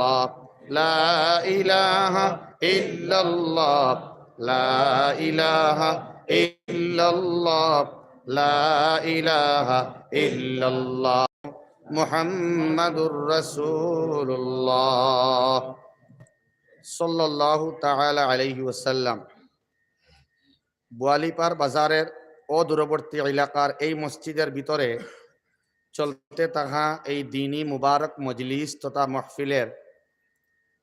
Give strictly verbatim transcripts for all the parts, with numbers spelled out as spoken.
لا إله إلا الله، لا إله إلا الله، لا إله إلا الله، محمد رسول الله، صلى الله تعالى عليه وسلم। বোয়ালিপাড় বাজারের অদূরবর্তী এলাকার এই মসজিদের ভিতরে চলতে থাকা এই দ্বীনি মুবারক মজলিস তথা মাহফিলের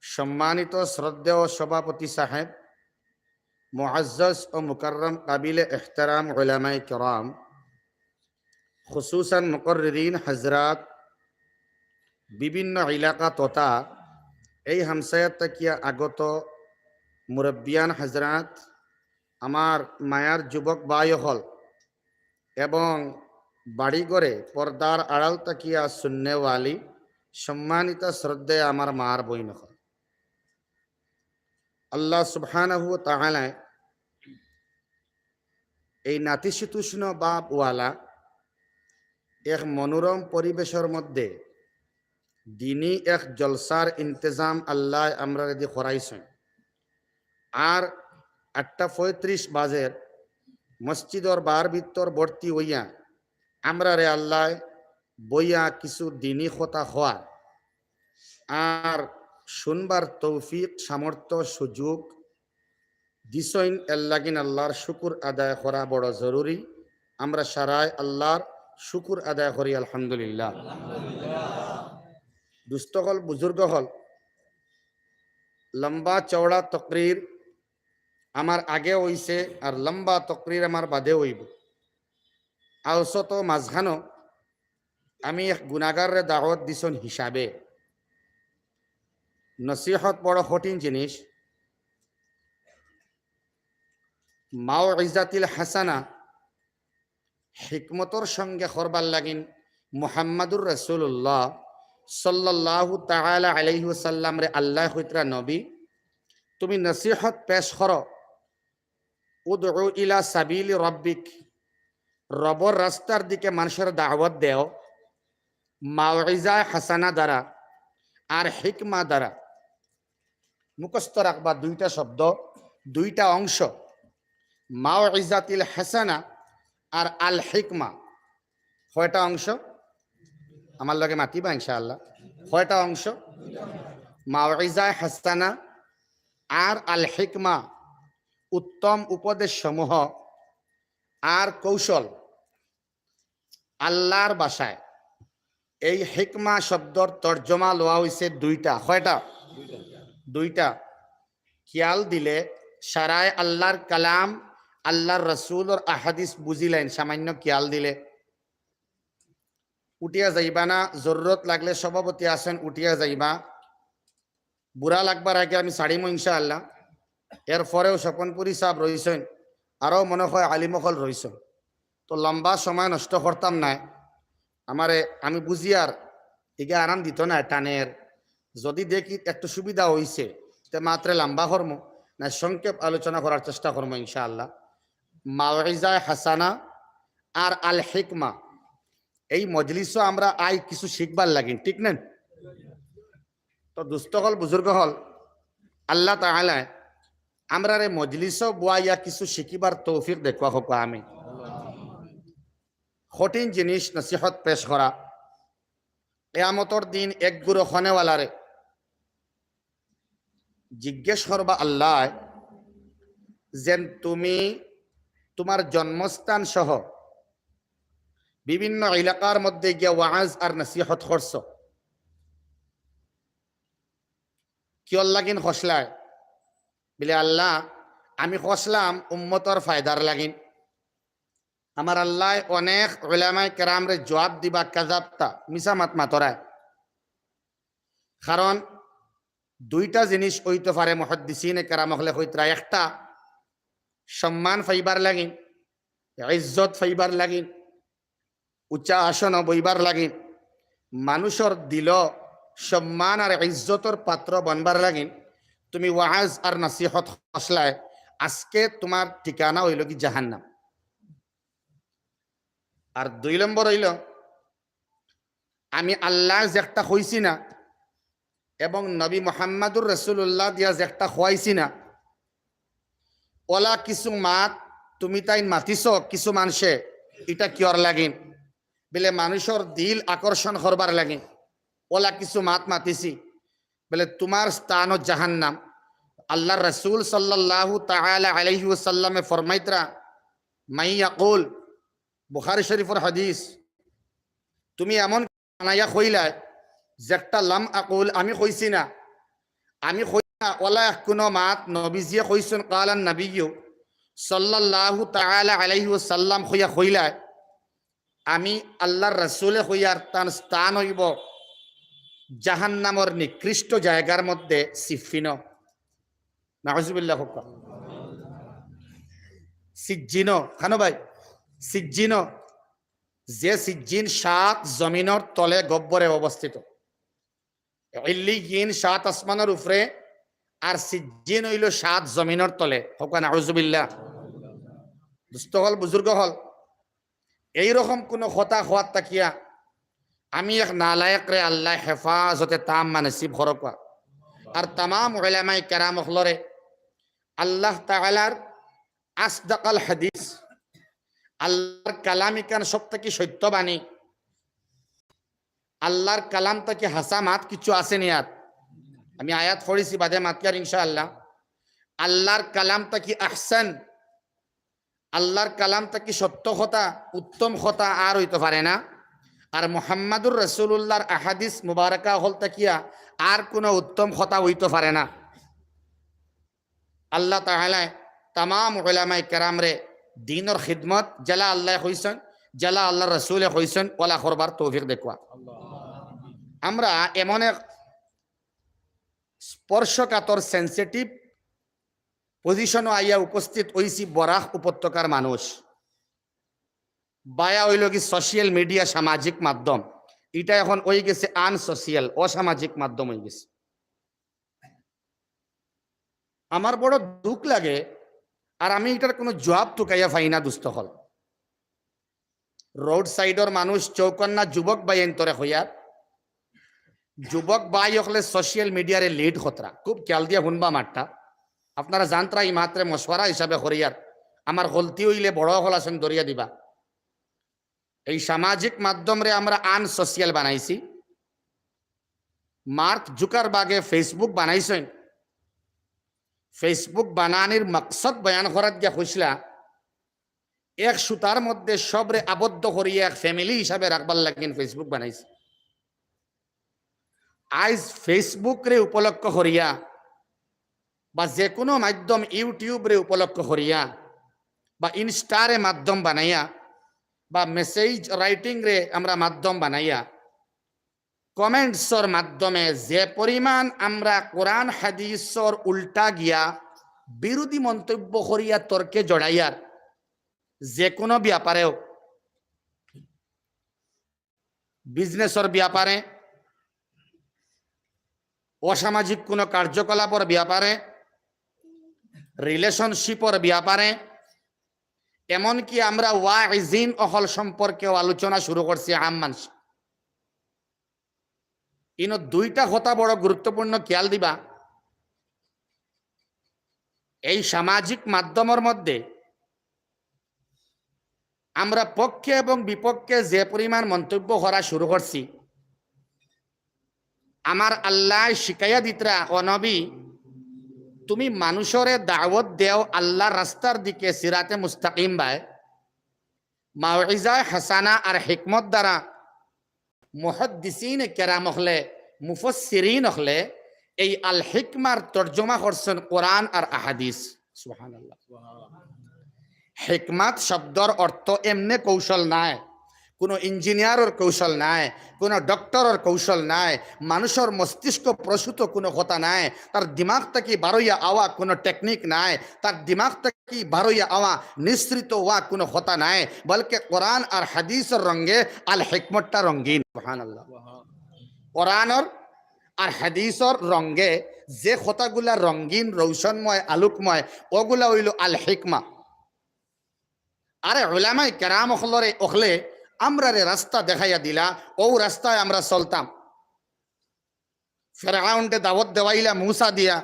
সম্মানিত শ্রদ্ধেয় সভাপতি সাহেব, মুআজ্জাজ ও মুকাররম কাবিলে ইহতেরাম উলামায়ে কেরাম, খুসুসান মুকররিন হজরাত, বিভিন্ন এলাকা তথা এই হামসায়াত থাকিয়া আগত মুরব্বিয়ান হজরাত, আমার মায়ার যুবক ভাই অকল এবং বাড়িঘরে পর্দার আড়াল থাকিয়া শুননেওয়ালি সম্মানিতা শ্রদ্ধেয় আমার মার বইন অকল, আল্লাহ সুবহানাহু ওয়া তাআলায় এই নাতিশীতোষ্ণ ভাবওয়ালা এক মনোরম পরিবেশর মধ্যে দ্বীনি এক জলসার ইন্তেজাম আল্লায় আমরারে দি করাইছইন। আর আটটা পঁয়ত্রিশ বাজের, মসজিদর বার ভিতর ভর্তি অইয়া আমরারে আল্লায় বইয়া কিছু দ্বীনি কথা কওয়ার আর শুনবার তৌফিক, সামর্থ্য, সুযোগ দিছইন, এর লাগিন আল্লার শুকুর আদায় করা বড় জরুরি। আমরা সারায় আল্লার শুকুর আদায় করি, আলহামদুলিল্লাহ। দুস্ত অকল, বুজুর্গ অকল, লম্বা চওড়া তকরির আমার আগে অইছে আর লম্বা তকরির আমার বাদে অইবো। আলসত মাঝখানো আমি এক গুনাগাররে দাওয়াত দিছইন হিসাবে। নসিহত বড় কঠিন জিনিস। মাউইজাতিল হাসানা হিকমতর সঙ্গে করবার লাগিন মুহাম্মাদুর রাসূলুল্লাহ সাল্লাল্লাহু তাআলা আলাইহি ওয়াসাল্লামরে আল্লায় কইতরা, নবী, তুমি নসিহত পেশ করো, উদউ ইলা সাবিলি রাব্বিক, রবর রাস্তার দিকে মানষরে দাওয়াত দেও, মাউইজায়ে হাসানা দ্বারা আর হিকমা দ্বারা। মুখস্থ রাখবা দুইটা শব্দ, দুইটা অংশ, মাউইজাতিল হাসানা আর আল হিকমা। কয়টা অংশ? আমার লগে মাতিবা ইনশাআল্লাহ। কয়টা অংশ? মাউইজায়ে হাসানা আর আল হিকমা, উত্তম উপদেশ সমূহ আর কৌশল। আল্লার ভাষায় এই হিকমা শব্দর তর্জমা লওয়া অইছে দুইটা। কয়টা? দুইটা। খিয়াল দিলে সারায় আল্লার কালাম, আল্লার রসুলর আহাদিস বুজিলাইন, সামান্য খিয়াল দিলে। উঠিয়া যাইবা না, জরুরত লাগলে সভাপতি আছইন, উঠিয়া যাইবা। বুড়া লাগবার আগে আমি ছাড়িমু ইনশাআল্লাহ। এরপরেও স্বপনপুরী সাব রইছইন, আরো মনে অয় আলিম অকল রইছইন। তো লম্বা সময় নষ্ট করতাম নায়। আমারে, আমি বুঝিয়ার ইগিয়ে আরাম দিতো নায় টানের। যদি দেখি একটু সুবিধা অইছে, তে মাত্রে লম্বা করমু, নায় সংক্ষেপ আলোচনা করার চেষ্টা করমু ইনশাআল্লাহ। মাউইজায়ে হাসানা আর আল হিকমা, এই মজলিসো আমরা আই কিছু শিখবার লাগিন, ঠিক না? তো দুস্ত অকল, বুজুর্গ অকল, আল্লাহ তাআলায় আমরারে মজলিসো বওয়াইয়া কিছু শিখিবার তৌফিক দেউক্কা, কউক্কা আমিন। কঠিন জিনিস নসিহত পেশ করা। কিয়ামতর দিন এক গুরু অনেওয়ালারে জিজ্ঞেস করবা আল্লায়, যেন তুমি তুমার জন্মস্থান সহ বিভিন্ন এলাকার মধ্যে গিয়া ওয়াজ আর নসিহত করছো, কিওর লাগিন করছলায়? বলে, আল্লাহ, আমি করছলাম উম্মতর ফায়দার লাগিন। আমার আল্লায় অনেক উলামায়ে কেরামরে জুয়াব দিবা, কাযাবতা, মিছা মাত মাতরায়। কারণ দুইটা জিনিস অইতো পারে, মুহাদ্দিসিনে কেরাম অকলে কইতরা, একটা সম্মান পাইবার লাগিন, ইজ্জত পাইবার লাগিন, উচ্চা আসনো বইবার লাগিন, মানুষর দিলো সম্মান আর ইজ্জতর পাত্র বনবার লাগিন তুমি ওয়াজ আর নসিহত করছলায়, আজকে তুমার ঠিকানা অইলোগি জাহান্নাম। আর দুই নম্বর অইলো, আমি আল্লায় যেকটা কইছি না, এবং নবী মুহাম্মাদুর রাসূলুল্লাহ দিয়া যে একটা খোয়াইছি না, অলা কিছু মাত তুমি তাইন মাতিছ কিছু মানষে, ইটা কিয়র লাগিন? বলে, মানুষর দিল আকর্ষণ করবার লাগিন অলা কিছু মাত মাতিছি। বলে, তুমার স্থানও জাহান্নাম। আল্লাহর রাসূল সাল্লাল্লাহু তাআলা আলাইহি ওয়াসাল্লামে ফরমাইতরা, মাই ইয়াকুল, বুখারী শরীফর হাদিস, তুমি এমন বানাইয়া কইলায়, যেটা লাম আকুল, আমি কইছি না, আমি কই না, অলা এক কুনু মাত নবীজিয়ে কইছইন, কালান নবিয়্যু সাল্লাল্লাহু তাআলা আলাইহি ওয়াসাল্লাম কইয়া কইলায়, আমি আল্লাহর রাসূলে কইয়ার তান স্থান অইবো জাহান্নামর নিকৃষ্ট জায়গার মধ্যে সিফফিন। নাউজুবিল্লাহ কউক্কা। সিজ্জিন, খানো ভাই, সিজ্জিন, যে সিজ্জিন সাত জমিনর তলে গহ্বরে অবস্থিত। ইল্লিয়িন সাত আসমানর উপরে, আর সিজ্জিন অইলো সাত জমিনর তলে। কউক্কা নাউজুবিল্লাহ। দোস্ত অকল, বুজুর্গ অকল, এইরকম কুনু কথা কওয়াত থাকিয়া আমি এক নালায়েকরে আল্লায় হেফাজতে তাম্মা নসিব করউক্কা। আর তামাম উলামায়ে কেরাম অকলরে আল্লাহ তাআলার আসদাকাল হাদিস, আল্লাহর কালাম ইখান সব থাকি সত্য বাণী, আল্লাহর কালাম থাকি হাছা মাত কিছু আছে নি আর? আমি আয়াত পড়ছি, বাদে মাতিয়ার ইনশাআল্লাহ। আল্লাহর কালাম থাকি আহসান, আল্লাহর কালাম থাকি সত্য কথা, উত্তম কথা আর অইতো পারে না। আর মুহাম্মাদুর রাসূলুল্লাহর আহাদিস মুবারাকা অকল থাকিয়া আর কুনু উত্তম কথা অইতো পারে না। আল্লাহ তাআলায় তামাম উলামায়ে কেরামরে দ্বীনর খিদমত, যেলা আল্লায় কইছইন, যেলা আল্লাহর রাসূলে কইছইন, অলা করবার তৌফিক দেউক্কা। আমরা এমন এক স্পর্শকাতর, sensitive position-ও আইয়া উপস্থিত অইছি বরাক উপত্যকার মানুষ। বায়া অইলো গি social media, সামাজিক মাধ্যম, ইটা এখন অইগেছে unsocial, অসামাজিক মাধ্যম অইগেছে। আমার বড় দুখ লাগে, আর আমি ইটার কুনু জুয়াব তুকাইয়া পাই না, দোস্ত অকল। Road side-র মানুষ, চৌকন্না যুবক ভাইয়াইন্তরে কইয়ার, যুবক ভাই অকলে social media-রে lead করতরা, খুব খিয়াল দিয়া হুনবা মাতটা। আপনারা জানতরা, ই মাতরে মশওয়ারা হিসাবে করিয়ার, আমার গলতি অইলে বড় অকল আছইন ধরিয়া দিবা। এই সামাজিক মাধ্যমরে আমরা unsocial বানাইছি। মার্ক জুকারবার্গে Facebook বানাইছইন। Facebook বানানির মকসদ বয়ান করাত গিয়া কইছলা, এক সুতার মধ্যে সবরে আবদ্ধ করিয়া এক family হিসাবে রাখবার লাগিন Facebook বানাইছে। আইজ Facebook-রে উপলক্ষ করিয়া বা যে কুনু মাধ্যম, YouTube-রে উপলক্ষ করিয়া বা Insta-রে মাধ্যম বানাইয়া বা message writing-রে আমরা মাধ্যম বানাইয়া comments-র মাধ্যমে যে পরিমাণ আমরা কোরআন হাদিসর উল্টা গিয়া বিরোধী মন্তব্য করিয়া তর্কে জড়াইয়ার, যে কুনু ব্যাপারেও, business-র ব্যাপারে, অসামাজিক কুনু কার্যকলাপর ব্যাপারে, relationship-র ব্যাপারে, এমনকি আমরা ওয়াইজিন অকল সম্পর্কেও আলোচনা শুরু করছি আম মানুষ। ইনো দুইটা কথা বড় গুরুত্বপূর্ণ, খিয়াল দিবা। এই সামাজিক মাধ্যমর মধ্যে আমরা পক্ষে এবং বিপক্ষে যে পরিমাণ মন্তব্য করা শুরু করছি, আমার আল্লায় শিখাইয়া দিতরা, "ও নবী, তুমি মানুষরে দাওয়াত দেও আল্লাহর রাস্তার দিকে, সিরাতে মুস্তাকিম বায়, মাউইজায়ে হাসানা আর হিকমত দ্বারা।" মুহাদ্দিসিনে কেরাম অকলে, মুফাসসিরিন অকলে এই আল হিকমার তর্জমা করছইন কোরআন আর আহাদিস। সুবহানাল্লাহ। হিকমত শব্দর অর্থ এমনে কৌশল নায়, কুনু ইঞ্জিনিয়ারর কৌশল নায়, কুনু ডক্টরর কৌশল নায়, মানুষর মস্তিষ্ক প্রসূত কুনু কথা নায়, তার দিমাগ থাকি বারইয়া আওয়া কুনু technique নায়, তার দিমাগ থাকি বারইয়া আওয়া নিঃসৃত অওয়া কুনু কথা নায়, বলকে কোরআন আর হাদিসর রঙে আল হিকমতটা রঙিন। সুবহানাল্লাহ। কোরআনর আর হাদিসর রঙে যে কথাগুলা রঙিন, রৌশনময়, আলোকময়, অগুলা অইলো আল হিকমা। আরে উলামায়ে কেরাম অকলরে, অকলে আমরারে রাস্তা দেখাইয়া দিলা, অউ রাস্তায় আমরা চলতাম। ফেরাউনরে দাওয়াত দেওয়াইলা মুসা দিয়া।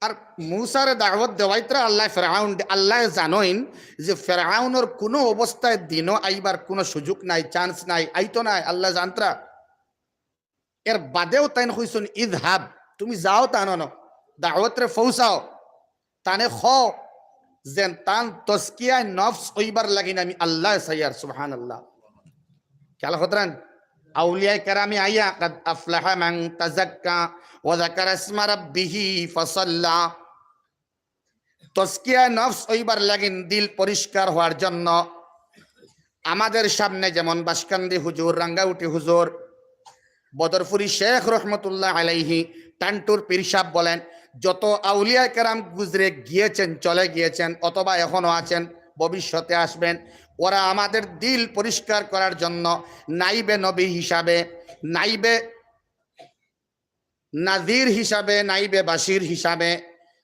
আর মুসারে দাওয়াত দেওয়াইত্রা আল্লায় ফেরাউনরে, আল্লায় জানইন যে ফেরাউনর কুনু অবস্থায় দিনো আইবার কুনু সুযোগ নাই, chance নাই, আইতো নায়, আল্লায় জানত্রা। এর বাদেও তাইন কইছইন, "ইযহাব, তুমি যাও, তান অনো দাওয়াতরে পৌঁছাও।" তানে খ যেন তান তজকিয়ায় নফস অইবার লাগিন আমি আল্লায় চাইয়ার। সুবহানাল্লাহ। খেয়াল করইন, আউলিয়ায়ে কেরামে আইয়া, "কাদ আফলাহা মান তাযাক্কা ওয়া যাকারা ইসমা রাব্বিহি ফাসাল্লা।" তজকিয়ায়ে নফস অইবার লাগিন, দিল পরিষ্কার হওয়ার জন্য আমাদের সামনে যেমন বাসকান্দি হুজুর, রাঙ্গাউটি হুজুর, বদরপুরি শেখ রহমতুল্লাহ আলাইহি, টান্টুর পীর সাহেব বলেন, যত আউলিয়ায়ে কেরাম গুজরে গিয়েছেন, চলে গিয়েছেন, অথবা এখনো আছেন, ভবিষ্যতে আসবেন, ওরা আমাদের দিল পরিষ্কার করার জন্য নাইবে নবী হিসাবে, নাইবে নাজির হিসাবে, নাইবে বাশির হিসাবে,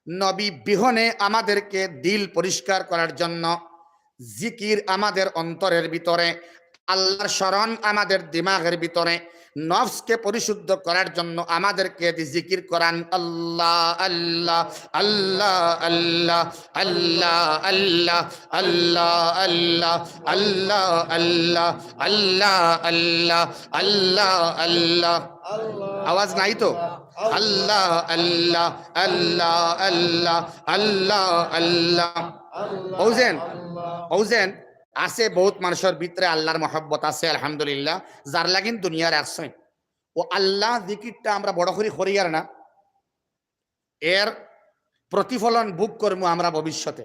নবী বিহনে আমাদেরকে দিল পরিষ্কার করার জন্য, জিকির আমাদের অন্তরের ভিতরে, আল্লাহর স্মরণ আমাদের দিমাগের ভিতরে, নফসকে পরিশুদ্ধ করার জন্য আমাদেরকে দি জিকির করান, আল্লাহ, আল্লাহ, আল্লাহ, আল্লাহ, আল্লাহ, আল্লাহ, আল্লাহ, আল্লাহ, আল্লাহ, আল্লাহ, আল্লাহ, আল্লাহ, আল্লাহ, আল্লাহ। আল্লাহ। আওয়াজ নাই তো? আল্লাহ, আল্লাহ, আল্লাহ, আল্লাহ, আল্লাহ, আল্লাহ। আল্লাহ, অউ যেন, আল্লাহ। অউ যেন আছে বউত মানষর ভিতরে আল্লাহর মহব্বত আছে, আলহামদুলিল্লাহ, যার লাগিন দুনিয়ার একশো। অউ আল্লাহ জিকিরটা আমরা বড় করি করিয়ার না, এর প্রতিফলন ভোগ করমু আমরা ভবিষ্যতে।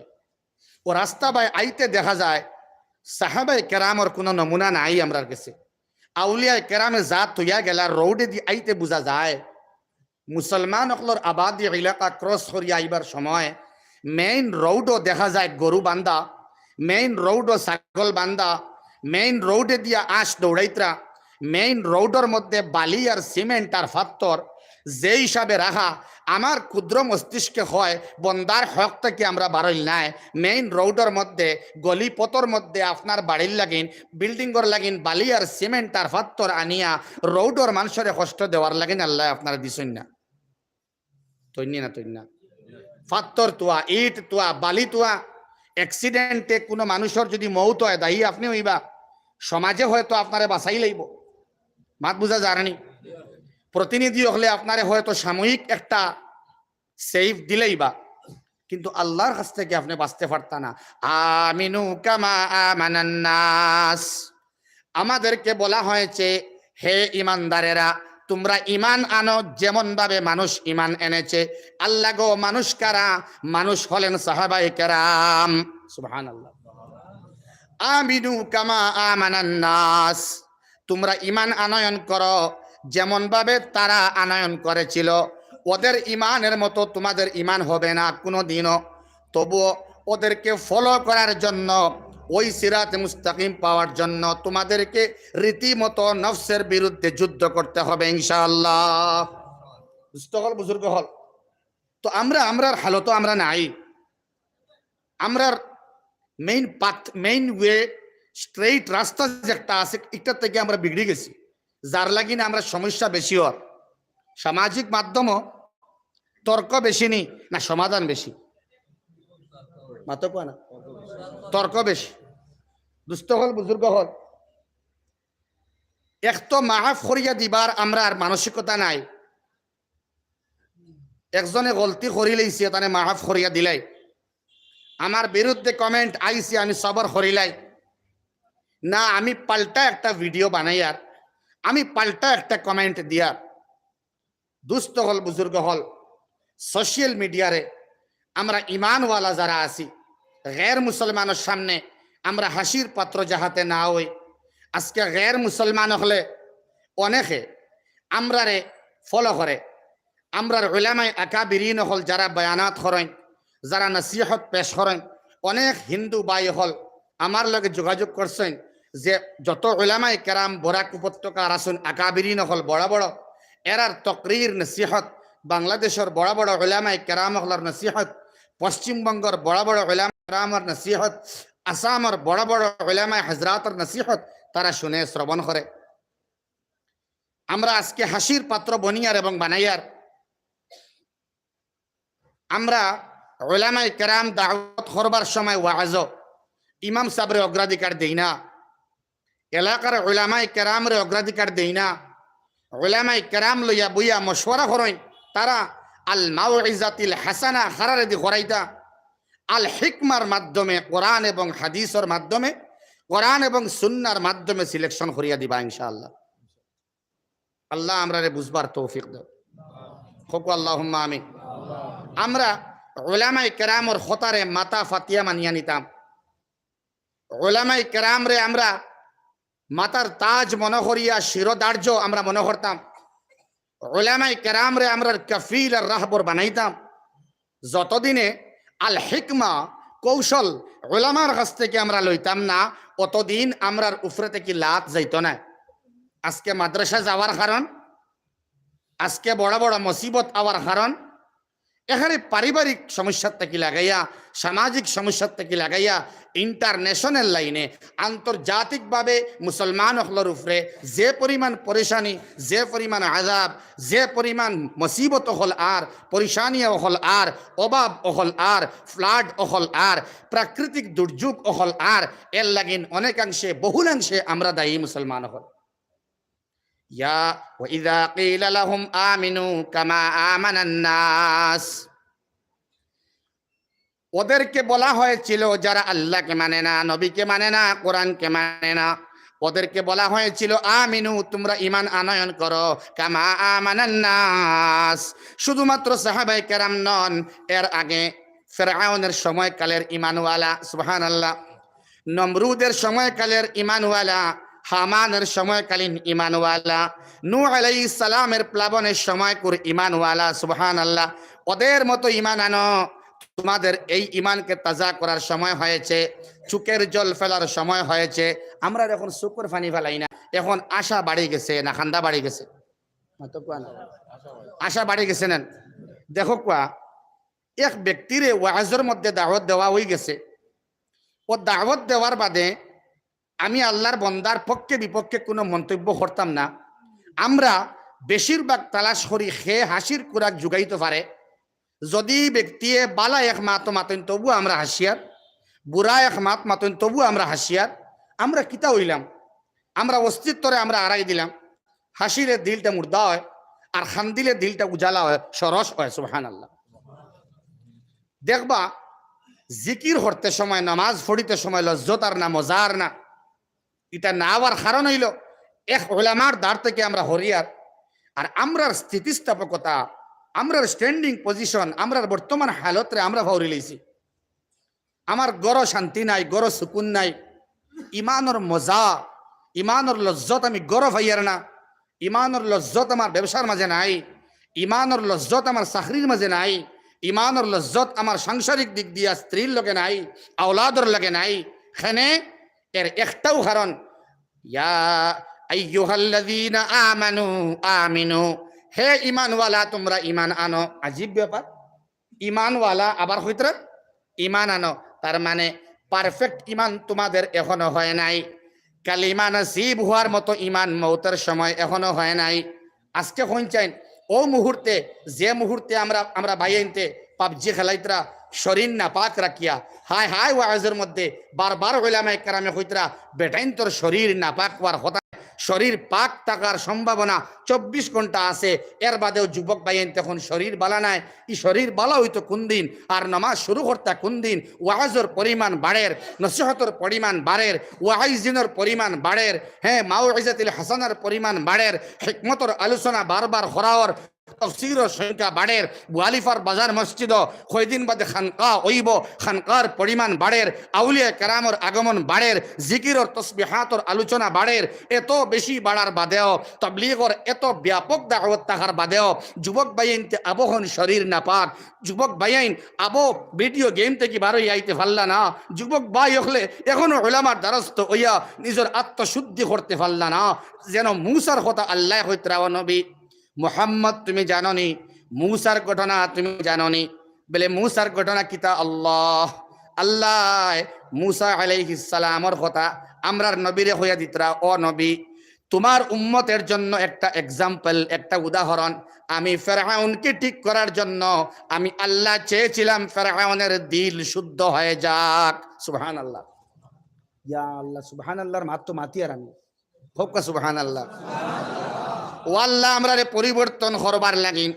অউ রাস্তা বায় আইতে দেখা যায়, সাহাবায়ে কেরামর কুনু নমুনা নাই আমরার গেছে। আউলিয়ায়ে কেরামে যা থইয়া গেলা, রোডে দি আইতে বুঝা যায়। মুসলমান অকলর আবাদি এলাকা cross করিয়া আইবার সময় main road-ও দেখা যায় গরু বান্ধা, main road-ও ছাগল বান্ধা, main road-এ দিয়া আঁশ দৌড়াইত্রা, main road-র মধ্যে বালি আর সিমেন্ট আর ফাত্তর যে হিসাবে রাখা, আমার ক্ষুদ্র মস্তিষ্কে কয়, বন্দার হক থাকি আমরা বারইল নায়। Main road-র মধ্যে, গলি পথর মধ্যে আপনার বাড়ির লাগিন, building-র লাগিন বালি আর সিমেন্ট আর ফাত্তর আনিয়া road-র মানষরে কষ্ট দেওয়ার লাগিন আল্লায় আপনারে দিছইন না। তইন্নি না, তইন্না? ফাত্তর তুয়া, ইট তুয়া, বালি তুয়া, accident-এ কুনু মানষর যুদি মউত অয়, দায়ী আপনে অইবা। সমাজে হয়তো আপনারে বাঁচাইলাইবো। মাত বুঝা যারনি? প্রতিনিধি অকলে আপনারে হয়তো সাময়িক একটা safe দিলাইবা, কিন্তু আল্লাহর কাছ থাকি আপনে বাঁচতে পারতা না। আমিনু কামা আমানান নাস। আমাদেরকে বলা হয়েছে, হে ইমানদারেরা, তোমরা ইমান আনো যেমন ভাবে মানুষ ইমান এনেছে। আল্লাহ গো, মানুষ কারা? মানুষ হলেন সাহাবায়ে কেরাম। সুবহানাল্লাহ। আমিনু কামা আমানান নাস। তোমরা ইমান আনয়ন করো যেমন ভাবে তারা আনয়ন করেছিল। ওদের ইমানের মতো তোমাদের ইমান হবে না কোনোদিনও। তবুও ওদেরকে follow করার জন্য, ওই সিরাতে মুস্তাকিম পাওয়ার জন্য তোমাদেরকে রীতিমতো নফসের বিরুদ্ধে যুদ্ধ করতে হবে ইনশাআল্লাহ। দোস্ত অকল, বুজুর্গ অকল, তো আমরা, আমরার হালতো আমরা নাই। আমরার main path, main way, straight রাস্তা যেটা আছে, ইটার থাকি আমরা বিগড়ি গেছি, যার লাগি না আমরা সমস্যা বেশি অর। সামাজিক মাধ্যমও তর্ক বেশি নি না সমাধান বেশি? মাতো কয় না, তর্ক বেশি। দোস্ত অকল, বুজুর্গ অকল, এক তো মাফ করিয়া দিবার আমরার মানসিকতা নাই। একজনে গলতি করিলাইছে, তানে মাফ করিয়া দিলাই। আমার বিরুদ্ধে comment আইছে, আমি সবর করিলাই। না, আমি পাল্টা একটা video বানাইয়ার, আমি পাল্টা একটা comment দিয়ার। দোস্ত অকল, বুজুর্গ অকল, social media-রে আমরা ইমানওয়ালা যারা আছি, গের মুসলমানর সামনে আমরা হাসির পাত্র যাহাতে না অই। আজকে গের মুসলমান অকলে অনেকে আমরারে follow করে, আমরার উলামায়ে আকাবিরিন অকল যারা বয়ানাত করইন, যারা নসিহত পেশ করইন, অনেক হিন্দু ভাই অকল আমার লগে যোগাযোগ করছইন যে যত উলামায়ে কেরাম বরাক উপত্যকার আছইন, আকাবিরিন অকল বড় বড়, এরার তকরির নসিহত, বাংলাদেশর বড় বড় উলামায়ে কেরাম অকলর নসিহত, পশ্চিমবঙ্গর বড় বড় উলামায়ে কেরামর নসিহত, আসামর বড় বড় উলামায়ে হজরাতর নসিহত তারা শুনে, শ্রবণ করে। আমরা আজকে হাসির পাত্র বনিয়ার এবং বানাইয়ার। আমরা উলামায়ে কেরাম দাওয়াত করবার সময় ওয়াজও ইমাম সাবরে অগ্রাধিকার দেই না, এলাকার উলামায়ে কেরামরে অগ্রাধিকার দেই না। উলামায়ে কেরাম লইয়া বইয়া মশওয়ারা করইন, তারা আল মাউইজাতিল হাসানা খারারে দি করাইতা, আল হিকমার মাধ্যমে, কোরআন এবং হাদিসর মাধ্যমে, কোরআন এবং সুন্নার মাধ্যমে সিলেকশন করিয়া দিবা ইনশাআল্লাহ। আল্লাহ আমরারে বুঝবার তৌফিক দেও। কউক্কা আল্লাহুম্মা আমিন। আমরা উলামায়ে কেরামর কথারে মাথা ফাতিয়া মানিয়া নিতাম, উলামায়ে কেরামরে আমরা মাথার তাজ মনে করিয়া শিরোধার্য আমরা মনে করতাম, উলামায়ে কেরামরে আমরার কফিল আর রাহবর বানাইতাম। যতদিনে আল হিকমা, কৌশল, উলামার কাছ থাকি আমরা লইতাম না, অতদিন আমরার উপরে থাকি লাত যাইতো নায়। আজকে মাদ্রাসা যাওয়ার কারণ, আজকে বড় বড় মুসিবত আওয়ার কারণ, এখানে পারিবারিক সমস্যার থাকি লাগাইয়া, সামাজিক সমস্যার থাকি লাগাইয়া, ইন্টারন্যাশনাল লাইনে, আন্তর্জাতিকভাবে মুসলমান অকলর উপরে যে পরিমাণ পরেশানি, যে পরিমাণ আযাব, যে পরিমাণ মুসিবত অকল আর, পরেশানি অকল আর, অভাব অকল আর, ফ্লাড অকল আর, প্রাকৃতিক দুর্যোগ অকল আর, এর লাগিন অনেকাংশে, বহুলাংশে আমরা দায়ী মুসলমান অকল। ইয়া, ওয়া ইযা কিলা লাহুম আমিনু কামা আমানান নাস। ওদেরকে বলা হয়েছিল, যারা আল্লাহকে মানে না, নবীকে মানে না, কোরআনকে মানে না, ওদেরকে বলা হয়েছিল, "আমিনু, তোমরা ঈমান আনয়ন করো, কামা আমানান নাস।" শুধুমাত্র সাহাবায়ে কেরাম নন, এর আগে ফেরাউনের সময়কালের ঈমানওয়ালা, সুবহানাল্লাহ, নমরুদের সময়কালের ঈমানওয়ালা, হামানের সময়কালীন ঈমানওয়ালা, নূহ আলাইহিস সালামের প্লাবনের সময়কুর ঈমানওয়ালা, সুবহানাল্লাহ, ওদের মতো ঈমান আনো। তোমাদের এই ঈমানকে তাজা করার সময় হয়েছে, চোখের জল ফেলার সময় হয়েছে। আমরা এখন চোখর পানি ফালাই না, এখন আশা বাড়ি গেছে না কান্দা বাড়ি গেছে? মাতো কোয়া না। আশা বাড়ি গেছে না? দেখো কোয়া, এক ব্যক্তিরে ওয়াজর মধ্যে দাওয়াত দেওয়া হয়ে গেছে, ও দাওয়াত দেওয়ার বাদে আমি আল্লাহর বন্দার পক্ষে বিপক্ষে কোনো মন্তব্য করতাম না। আমরা বেশিরভাগ তালাশ করি কে হাসির খুরাক জুগাইতো পারে। যদি ব্যক্তিয়ে বালা এক মাত মাতইন তবু আমরা হাসিয়ার, বুরা এক মাত মাতইন তবু আমরা হাসিয়ার। আমরা কিতা অইলাম? আমরা অস্তিত্বরে আমরা আড়াই দিলাম। হাসিলে দিলটা মুর্দা হয়, আর কান্দিলে দিলটা উজালা হয়, সরস হয়। সুবহানাল্লাহ। দেখবা, জিকির করতে সময়, নামাজ পড়িতে সময় লজ্জত আর না, মজা আর না। ইটা না অওয়ার কারণ অইলো, এক উলামার দ্বার থাকি আমরা হরিয়ার, আর আমরার স্থিতিস্থাপকতা, আমরার স্ট্যান্ডিং পজিশন, আমরার বর্তমান হালতরে আমরা ফাউরি লইছি। আমার ঘরো শান্তি নাই, ঘরো সুকুন নাই। ইমানর মজা, ইমানর লজ্জত আমি ঘরো ফাইয়ার না। ইমানর লজ্জত আমার ব্যবসার মাঝে নাই, ইমানর লজ্জত আমার চাকরির মাঝে নাই, ইমানর লজ্জত আমার সাংসারিক দিক দিয়া স্ত্রীর লগে নাই, আওলাদর লগে নাই। কেনে? এর একটাউ কারণ, ইয়া আইয়ুহাল্লাযীনা আমানু আমিনু, হে ইমানওয়ালা, তোমরা ইমান আনো। আজীব ব্যাপার, ইমানওয়ালা আবার কইতরা ইমান আনো। তার মানে পারফেক্ট ইমান তোমাদের এখনো হয় নাই। কালিমা নসিব হওয়ার মতো ইমান মৌতের সময় এখনো হয় নাই। আজকে কইন চাইন, ও মুহূর্তে, যে মুহূর্তে আমরা, আমরা ভাইয়াইন্তে পাবজি খেলাইতরা শরীর নাপাক রাখিয়া, হায় হায় ওয়াজর মধ্যে বারবার উলামায়ে কেরামে কইতরা, বেটাইন্তর শরীর নাপাক হওয়ার কথা, শরীর পাক থাকার সম্ভাবনা চব্বিশ ঘন্টা আছে, এর বাদেও যুবক ভাইয়াইন্তে কইন শরীর বালা নাই। ই শরীর বালা অইতো কুন দিন? আর নামাজ শুরু করতা কুন দিন? ওয়াজর পরিমাণ বাড়ের, নসিহতর পরিমাণ বাড়ের, ওয়াইজিনর পরিমাণ বাড়ের, হ্যাঁ, মাউইজাতিল হাসানার পরিমাণ বাড়ের, হিকমতর আলোচনা বারবার করাওর, তফসিরর সংখ্যা বাড়ের, বুয়ালিফার বাজার মসজিদো কয়দিন বাদে খানকা অইবো, খানকার পরিমাণ বাড়ের, আউলিয়া কেরামর আগমন বাড়ের, জিকিরর তসবিহাতর আলোচনা বাড়ের। এত বেশি বাড়ার বাদেও, তবলিগর এত ব্যাপক দাওয়াত থাকার বাদেও যুবক ভাইয়াইন্তে আবো কইন শরীর নাপাক, যুবক ভাইয়াইন আবো ভিডিও গেম থাকি বার অইয়া আইতে পারলা না, যুবক ভাই অকলে এখনো উলামার দ্বারস্থ অইয়া নিজর আত্মশুদ্ধি করতে পারলা না। যেন মূসার কথা আল্লায় কইতরা, ও নবী মুহাম্মদ, তুমি জানো নি মূসার ঘটনা? তুমি জানো নি? বলে, মূসার ঘটনা কিতা? আল্লাহ, আল্লায় মূসা আলাইহিস সালামর কথা আমরার নবীরে কইয়া দিতরা, ও নবী, তোমার উম্মতের জন্য একটা এক্সাম্পল, একটা উদাহরণ। আমি ফেরাউনকে ঠিক করার জন্য আমি আল্লাহ চেয়েছিলাম ফেরাউনের দিল শুদ্ধ হয়ে যাক। সুবহানাল্লাহ। ইয়া আল্লাহ, সুবহানাল্লাহর মাত তো মাতি আর আমি। কউক্কা সুবহানাল্লাহ। ও আল্লাহ, আমরারে পরিবর্তন করবার লাগিন।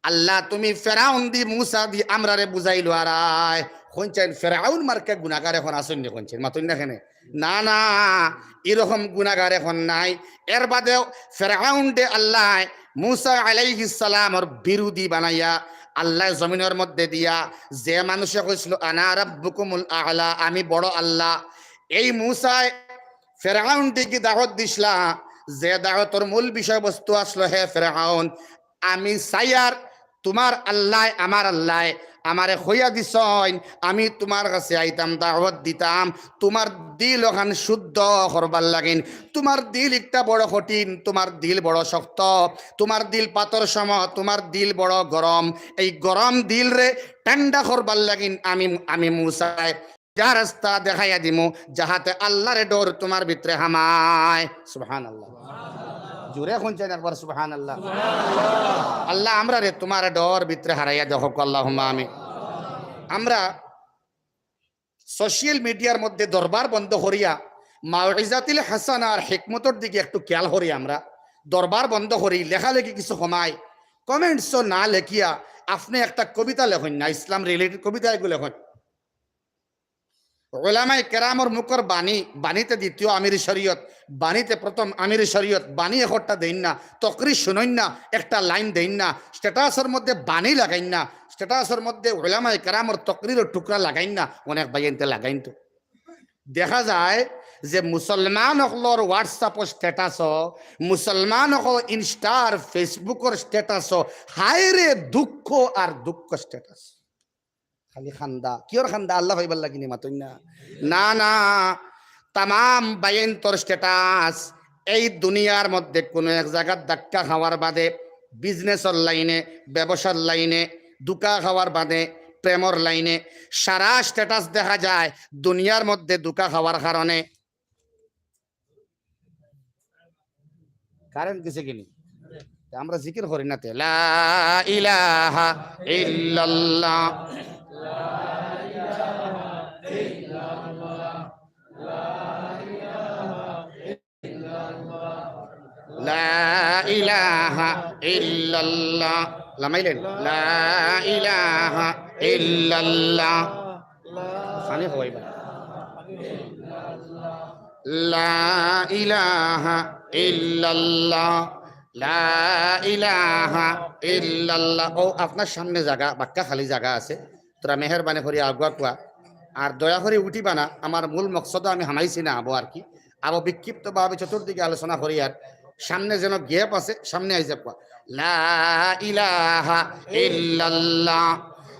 আল্লাহ, তুমি ফেরাউন দি, মুসা দি আমরারে বুঝাইলো আর আয়। কইনছাইন ফেরাউন মার্কা গুনাগার এখন আছইন নি, কইনছাইন মাতইন না কেনে? না, না, এরকম গুনাগার এখন নাই। এর বাদেও ফেরাউনরে আল্লায় মুসা আলাইহিস সালামর বিরোধী বানাইয়া আল্লায় জমিনর মধ্যে দিয়া যে মানুষে কইছিল, "আনা রাব্বুকুমুল আ'লা, আমি বড় আল্লাহ", এই মুসায় ফেরাউনরে কি দাওয়াত দিছলা, যে দাওয়াতর মূল বিষয়বস্তু আছলো, "হে ফেরাউন, আমি চাইয়ার তোমার আল্লায়, আমার আল্লায় আমারে কইয়া দিছইন, আমি তোমার কাছে আইতাম, দাওয়াত দিতাম, তোমার দিল ওখান শুদ্ধ করবার লাগিন। তোমার দিল একটা বড় কঠিন, তোমার দিল বড় শক্ত, তোমার দিল পাথর সম, তোমার দিল বড় গরম। এই গরম দিলরে ঠান্ডা করবার লাগিন আমি, আমি মুসায় যা রাস্তা দেখাইয়া দিমু, যাহাতে আল্লাহরে ডর তোমার ভিতরে হামায়।" সুবহানাল্লাহ। জোরে কইনছাইন একবার সুবহানাল্লাহ। আল্লাহ, আমরারে তোমার ডর ভিতরে হামাইয়া দেও, কউক্কা আল্লাহুম্মা আমিন। আমরা সোশ্যাল মিডিয়ার মধ্যে দরবার বন্ধ করিয়া মাউইজাতিল হাসানা আর হিকমতর দিকে একটু খেয়াল করি। আমরা দরবার বন্ধ করি, লেখালেখি কিছু কমাই, কমেন্টসও না লেখিয়া আপনে একটা কবিতা লেখইন না, ইসলাম রিলেটেড কবিতা এগু লেখইন। ওলামায়ে কেরামর মুখর বাণী, বাণীতে দ্বিতীয় আমির শরীয়ত, বাণীতে প্রথম আমির শরীয়ত, বাণী একটা দেইন না, তকরির শুনইন না, একটা লাইন দেইন না, স্ট্যাটাসর মধ্যে বাণী লাগাইন না, স্ট্যাটাসর মধ্যে ওলামায়ে কেরামর তকরিরর টুকরা লাগাইন না, অনেক ভাইয়াইন্তে লাগাইন তো। দেখা যায় যে মুসলমান অকলর WhatsApp-ও স্ট্যাটাসও, মুসলমান অকল Insta-র Facebook-র স্ট্যাটাসও, হায় রে দুঃখ আর দুঃখ স্ট্যাটাস। খালি কান্দা। কিয়র কান্দা? আল্লাহ পাইবার লাগি নি, মাতইন না। না, না, তামাম ভাইয়াইন্তর স্ট্যাটাস এই দুনিয়ার মধ্যে কুনু এক জাগাত ধাক্কা খাওয়ার বাদে, বিজনেসর লাইনে, ব্যবসার লাইনে, ধুকা খাওয়ার বাদে, প্রেমর লাইনে, সারা স্ট্যাটাস দেখা যায় দুনিয়ার মধ্যে ধুকা খাওয়ার কারণে। কারেন্ট গেছে কিনি? তে আমরা জিকির করি না তে, লা ইলাহা ইল্লাল্লাহ। লা ইলাহা ইল্লাল্লাহ। লামাইলেন? লা ইলাহা ইল্লাল্লাহ। পানি খাওয়াইবা। লা ইলাহা ইল্লাল্লাহ, লা ইলাহা ইল্লাল্লাহ। ও, আপনার সামনে জাগা, বাক্কা খালি জাগা আছে। তোরা মেহেরবানি করি আগুয়া কুয়া। আর দয়া করি উঠিবা না, আমার মূল মকসদ আমি হামাইছি না, আবো আর কি। আবো বিক্ষিপ্তভাবে চতুর্দিকে আলোচনা করি, আর সামনে যেন গ্যাপ আছে, সামনে আইযা কুয়া। লা ইলাহা ইল্লাল্লাহ,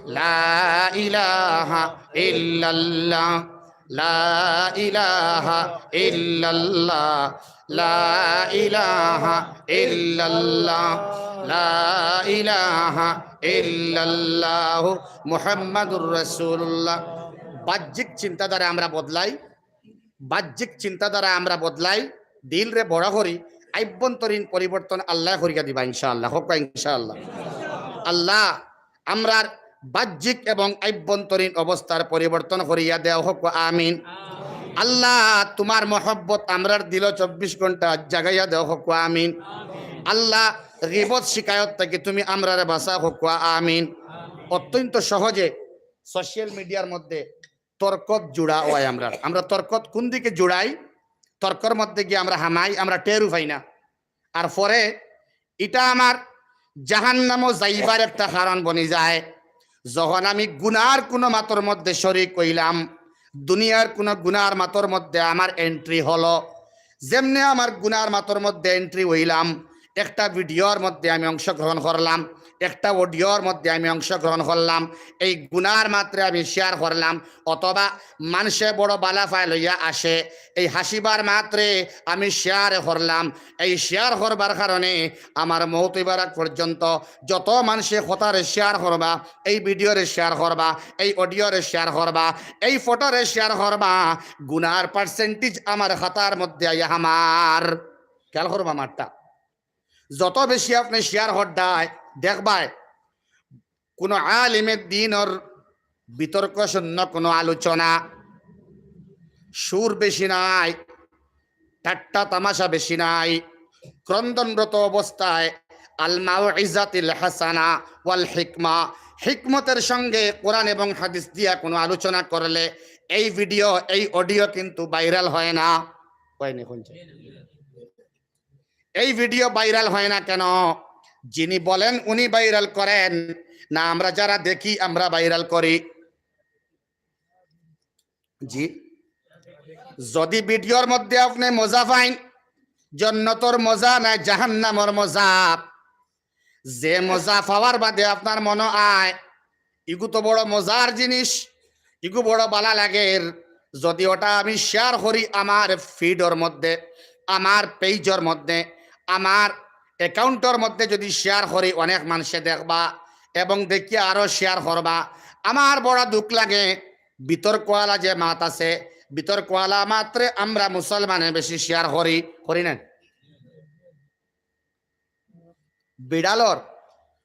লা ইলাহা ইল্লাল্লাহ। লা ইলাহা ইল্লাল্লাহ, লা ইলাহা ইল্লাল্লাহ, লা ইলাহা ইল্লাল্লাহু মুহাম্মাদুর রাসূলুল্লাহ। বাহ্যিক চিন্তাধারা আমরা বদলাই, বাহ্যিক চিন্তাধারা আমরা বদলাই, দিলরে বড় করি, আভ্যন্তরীণ পরিবর্তন আল্লায় করিয়া দিবা ইনশাআল্লাহ। কউক্কা ইনশাআল্লাহ। আল্লাহ আমরার বাহ্যিক এবং আভ্যন্তরীণ অবস্থার পরিবর্তন করিয়া দেও, কউক্কা আমিন। আল্লাহ, তোমার মহব্বত আমরার দিলো চব্বিশ ঘন্টা জাগাইয়া দেও, কউক্কা আমিন। আল্লাহ, গীবত শিকায়ত থাকি তুমি আমরারে বাঁচাও, কউক্কা আমিন। অত্যন্ত সহজে সোশ্যাল মিডিয়ার মধ্যে তর্কত জুড়া অয় আমরার। আমরা তর্কত কুন দিকে জুড়াই, তর্কর মধ্যে গিয়া আমরা হামাই, আমরা টেরও পাই না। আর পরে ইটা আমার জাহান্নামো যাইবার একটা কারণ বনি যায়। যখন আমি গুনার কুনু মাতর মধ্যে শরিক অইলাম, দুনিয়ার কুনু গুনার মাতর মধ্যে আমার এন্ট্রি হলো, যেমনে আমার গুনার মাতর মধ্যে এন্ট্রি অইলাম, একটা ভিডিওর মধ্যে আমি অংশগ্রহণ করলাম, একটা অডিওর মধ্যে আমি অংশগ্রহণ করলাম, এই গুনার মাতরে আমি শেয়ার করলাম, অথবা মানষে বড় বালা পায় লইয়া আসে, এই হাসিবার মাতরে আমি শেয়ার করলাম। এই শেয়ার করবার কারণে আমার মউত অইবার আগ পর্যন্ত যত মানষে কথারে শেয়ার করবা, এই ভিডিওরে শেয়ার করবা, এই অডিওরে শেয়ার করবা, এই ফটোরে শেয়ার করবা, গুনার পার্সেন্টেজ আমার খাতার মধ্যে আইয়া হামার। খেয়াল করবা মাতটা। যত বেশি আপনে শেয়ার করবায়, দেখবায় কোনো আলিমে দ্বীনর বিতর্ক শূন্য কোনো আলোচনা, সুর বেশি নাই, ঠাট্টা তামাশা বেশি নাই, ক্রন্দনরত অবস্থায় আল মাউইজাতিল হাসানা ওয়াল হিকমা, হিকমতের সঙ্গে কোরআন এবং হাদিস দিয়া কোনো আলোচনা করলে এই ভিডিও, এই অডিও কিন্তু ভাইরাল হয় না। কয়নি, শুনছে? এই ভিডিও ভাইরাল হয় না কেন? যিনি বলেন উনি ভাইরাল করেন না, আমরা যারা দেখি আমরা ভাইরাল করি। জি, যদি ভিডিওর মধ্যে আপনে মজা পাইন, জন্নতর মজা নায়, জাহান্নামর মজা। যে মজা পাওয়ার বাদে আপনার মনো আয়, ইগু তো বড় মজার জিনিস, ইগু বড় বালা লাগের, যদি ওটা আমি শেয়ার করি আমার ফিডর মধ্যে, আমার পেজর মধ্যে, আমার অ্যাকাউন্টর মধ্যে যদি শেয়ার করি, অনেক মানষে দেখবা এবং দেখিয়া আরো শেয়ার করবা। আমার বড় দুঃখ লাগে, বিতর্কওয়ালা যে মাত আছে, বিতর্কওয়ালা মাতরে আমরা মুসলমানে বেশি শেয়ার করি, করি না? বিড়ালর,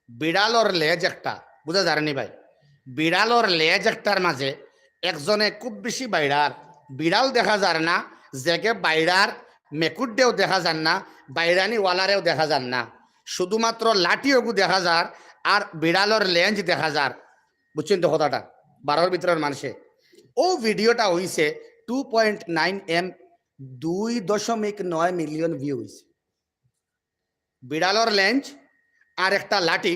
বিড়ালর লেজ একটা, বুঝা যার নি ভাই? বিড়ালর লেজ একটার মাঝে একজনে খুব বেশি বাইড়ার, বিড়াল দেখা যার না, যেগে বাইড়ার, মেকুরডেও দেখা যার না, বাইড়ানিওয়ালারেও দেখা যার না, শুধুমাত্র লাঠি ওগু দেখা যার, আর বিড়ালর লেজ দেখা যার। বুঝছইন তো কথাটা? বারোর ভিতরের মানষে। ও ভিডিওটা হইছে টু পয়েন্ট নাইন এম, দুই দশমিক নয় মিলিয়ন ভিউ হইছে। বিড়ালর লেজ আর একটা লাঠি,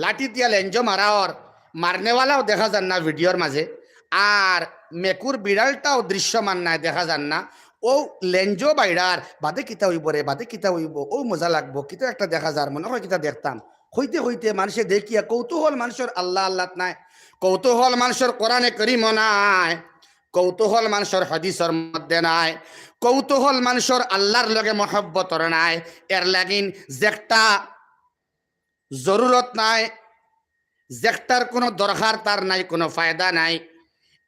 লাঠি দিয়া লেজও মারা অর, মারনেওয়ালাও দেখা যার না ভিডিওর মাঝে, আর মেকুর বিড়ালটাও দৃশ্যমান নায়, দেখা যার না। ও লেজও বাইড়ার, বাদে কিতা হইব রে, বাদে কিতা হইব, ও মজা লাগবো, কিতা একটা দেখা যার, মনো অয় কিতা দেখতাম। হইতে হইতে মানষে দেখিয়া কৌতূহল মানষর আল্লাহ আল্লাত নাই, কৌতূহল মানষর কোরআনে করিমও নাই, কৌতূহল মানষর হাদিসর মধ্যে নাই, কৌতূহল মানষর আল্লাহর লগে মহব্বতর নাই। এর লাগিন যেকটা জরুরত নাই, যেকটার কোনো দরকার তার নাই, কোনো ফায়দা নাই,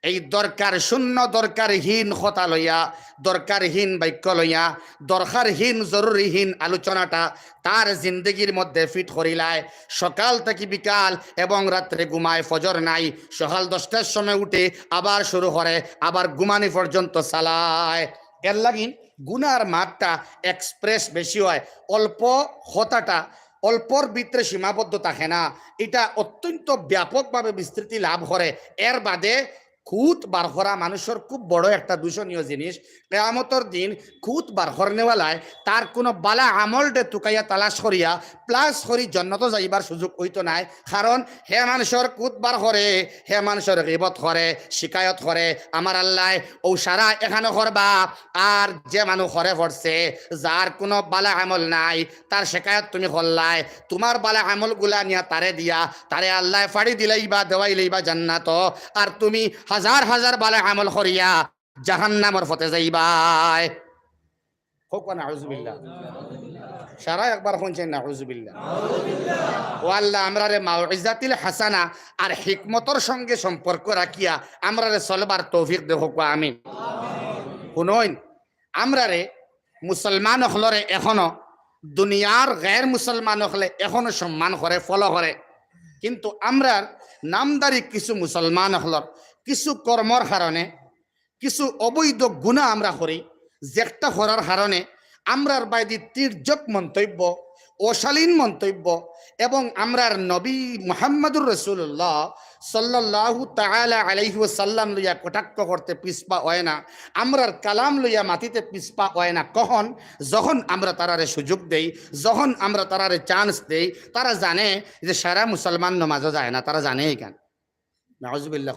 এই দরকার শূন্য, দরকারহীন কথা লইয়া, দরকারহীন বাক্য লইয়া, দরকারহীন জরুরিহীন আলোচনাটা তার জিন্দেগির মধ্যে ফিট করিলায়। সকাল থাকি বিকাল এবং রাত্রে ঘুমায়, ফজর নাই, সকাল দশটার সময় উঠে আবার শুরু করে, আবার ঘুমানি পর্যন্ত চালায়। এর লাগিন গুনার মাত্রা এক্সপ্রেস বেশি হয়, অল্প কথাটা অল্পর ভিতরে সীমাবদ্ধ থাকে না, এটা অত্যন্ত ব্যাপকভাবে বিস্তৃতি লাভ করে। এর বাদে কুত বার করা মানুষর খুব বড় একটা দূষণীয় জিনিস। কিয়ামতর দিন কুত বার করনেওয়ালায় তার কোনো বালা আমলরে তুকাইয়া তালাশ করিয়া প্লাস করি জন্নতো যাইবার সুযোগ অইতো নায়। কারণ হে মানষর কুত বার করে, হে মানষর গিবত করে, শিকায়ত করে, আমার আল্লায় ও সারা এখানো করবা। আর যে মানুষ ঘরে পড়ছে, যার কোনো বালা আমল নাই, তার শিকায়ত তুমি করলায়, তোমার বালা আমলগুলা নিয়া তারে দিয়া, তারে আল্লায় ফাড়ি দিলাইবা, দেওয়াই লইবা জান্নাত, আর তুমি হাজার হাজার বালা আমল করিয়া জাহান্নামর পথে যাইবায়। কউক্কা নাউজুবিল্লাহ। সারা একবার কইন চাই নাউজুবিল্লাহ। ও আল্লাহ, আমরারে মাউইজাতিল হাসানা আর হিকমতর সঙ্গে সম্পর্ক রাখিয়া আমরারে চলবার তৌফিক দেও, কউক্কা আমিন। হুনইন, আমরারে মুসলমান অকলরে এখনো দুনিয়ার গের মুসলমান অকলে এখনো সম্মান করে, ফলো করে, কিন্তু আমরার নামদারি কিছু মুসলমান অকলর কিছু কর্মর কারণে কিছু অবৈধ গুনা আমরা করি, যেকটা করার কারণে আমরার বায়দি তির্যক মন্তব্য, অশালীন মন্তব্য এবং আমরার নবী মুহাম্মাদুর রাসূলুল্লাহ সাল্লাল্লাহু তাআলা আলাইহি ওয়াসাল্লাম লইয়া কটাক্ষ করতে পিছপা অয় না, আমরার কালাম লইয়া মাতিতে পিছপা অয় না। কখন? যখন আমরা তারারে সুযোগ দেই, যখন আমরা তারারে চান্স দেই, তারা জানে যে সারা মুসলমান নমাজও যায় না, তারা জানে ইখান। নাউজুবিল্লাহ।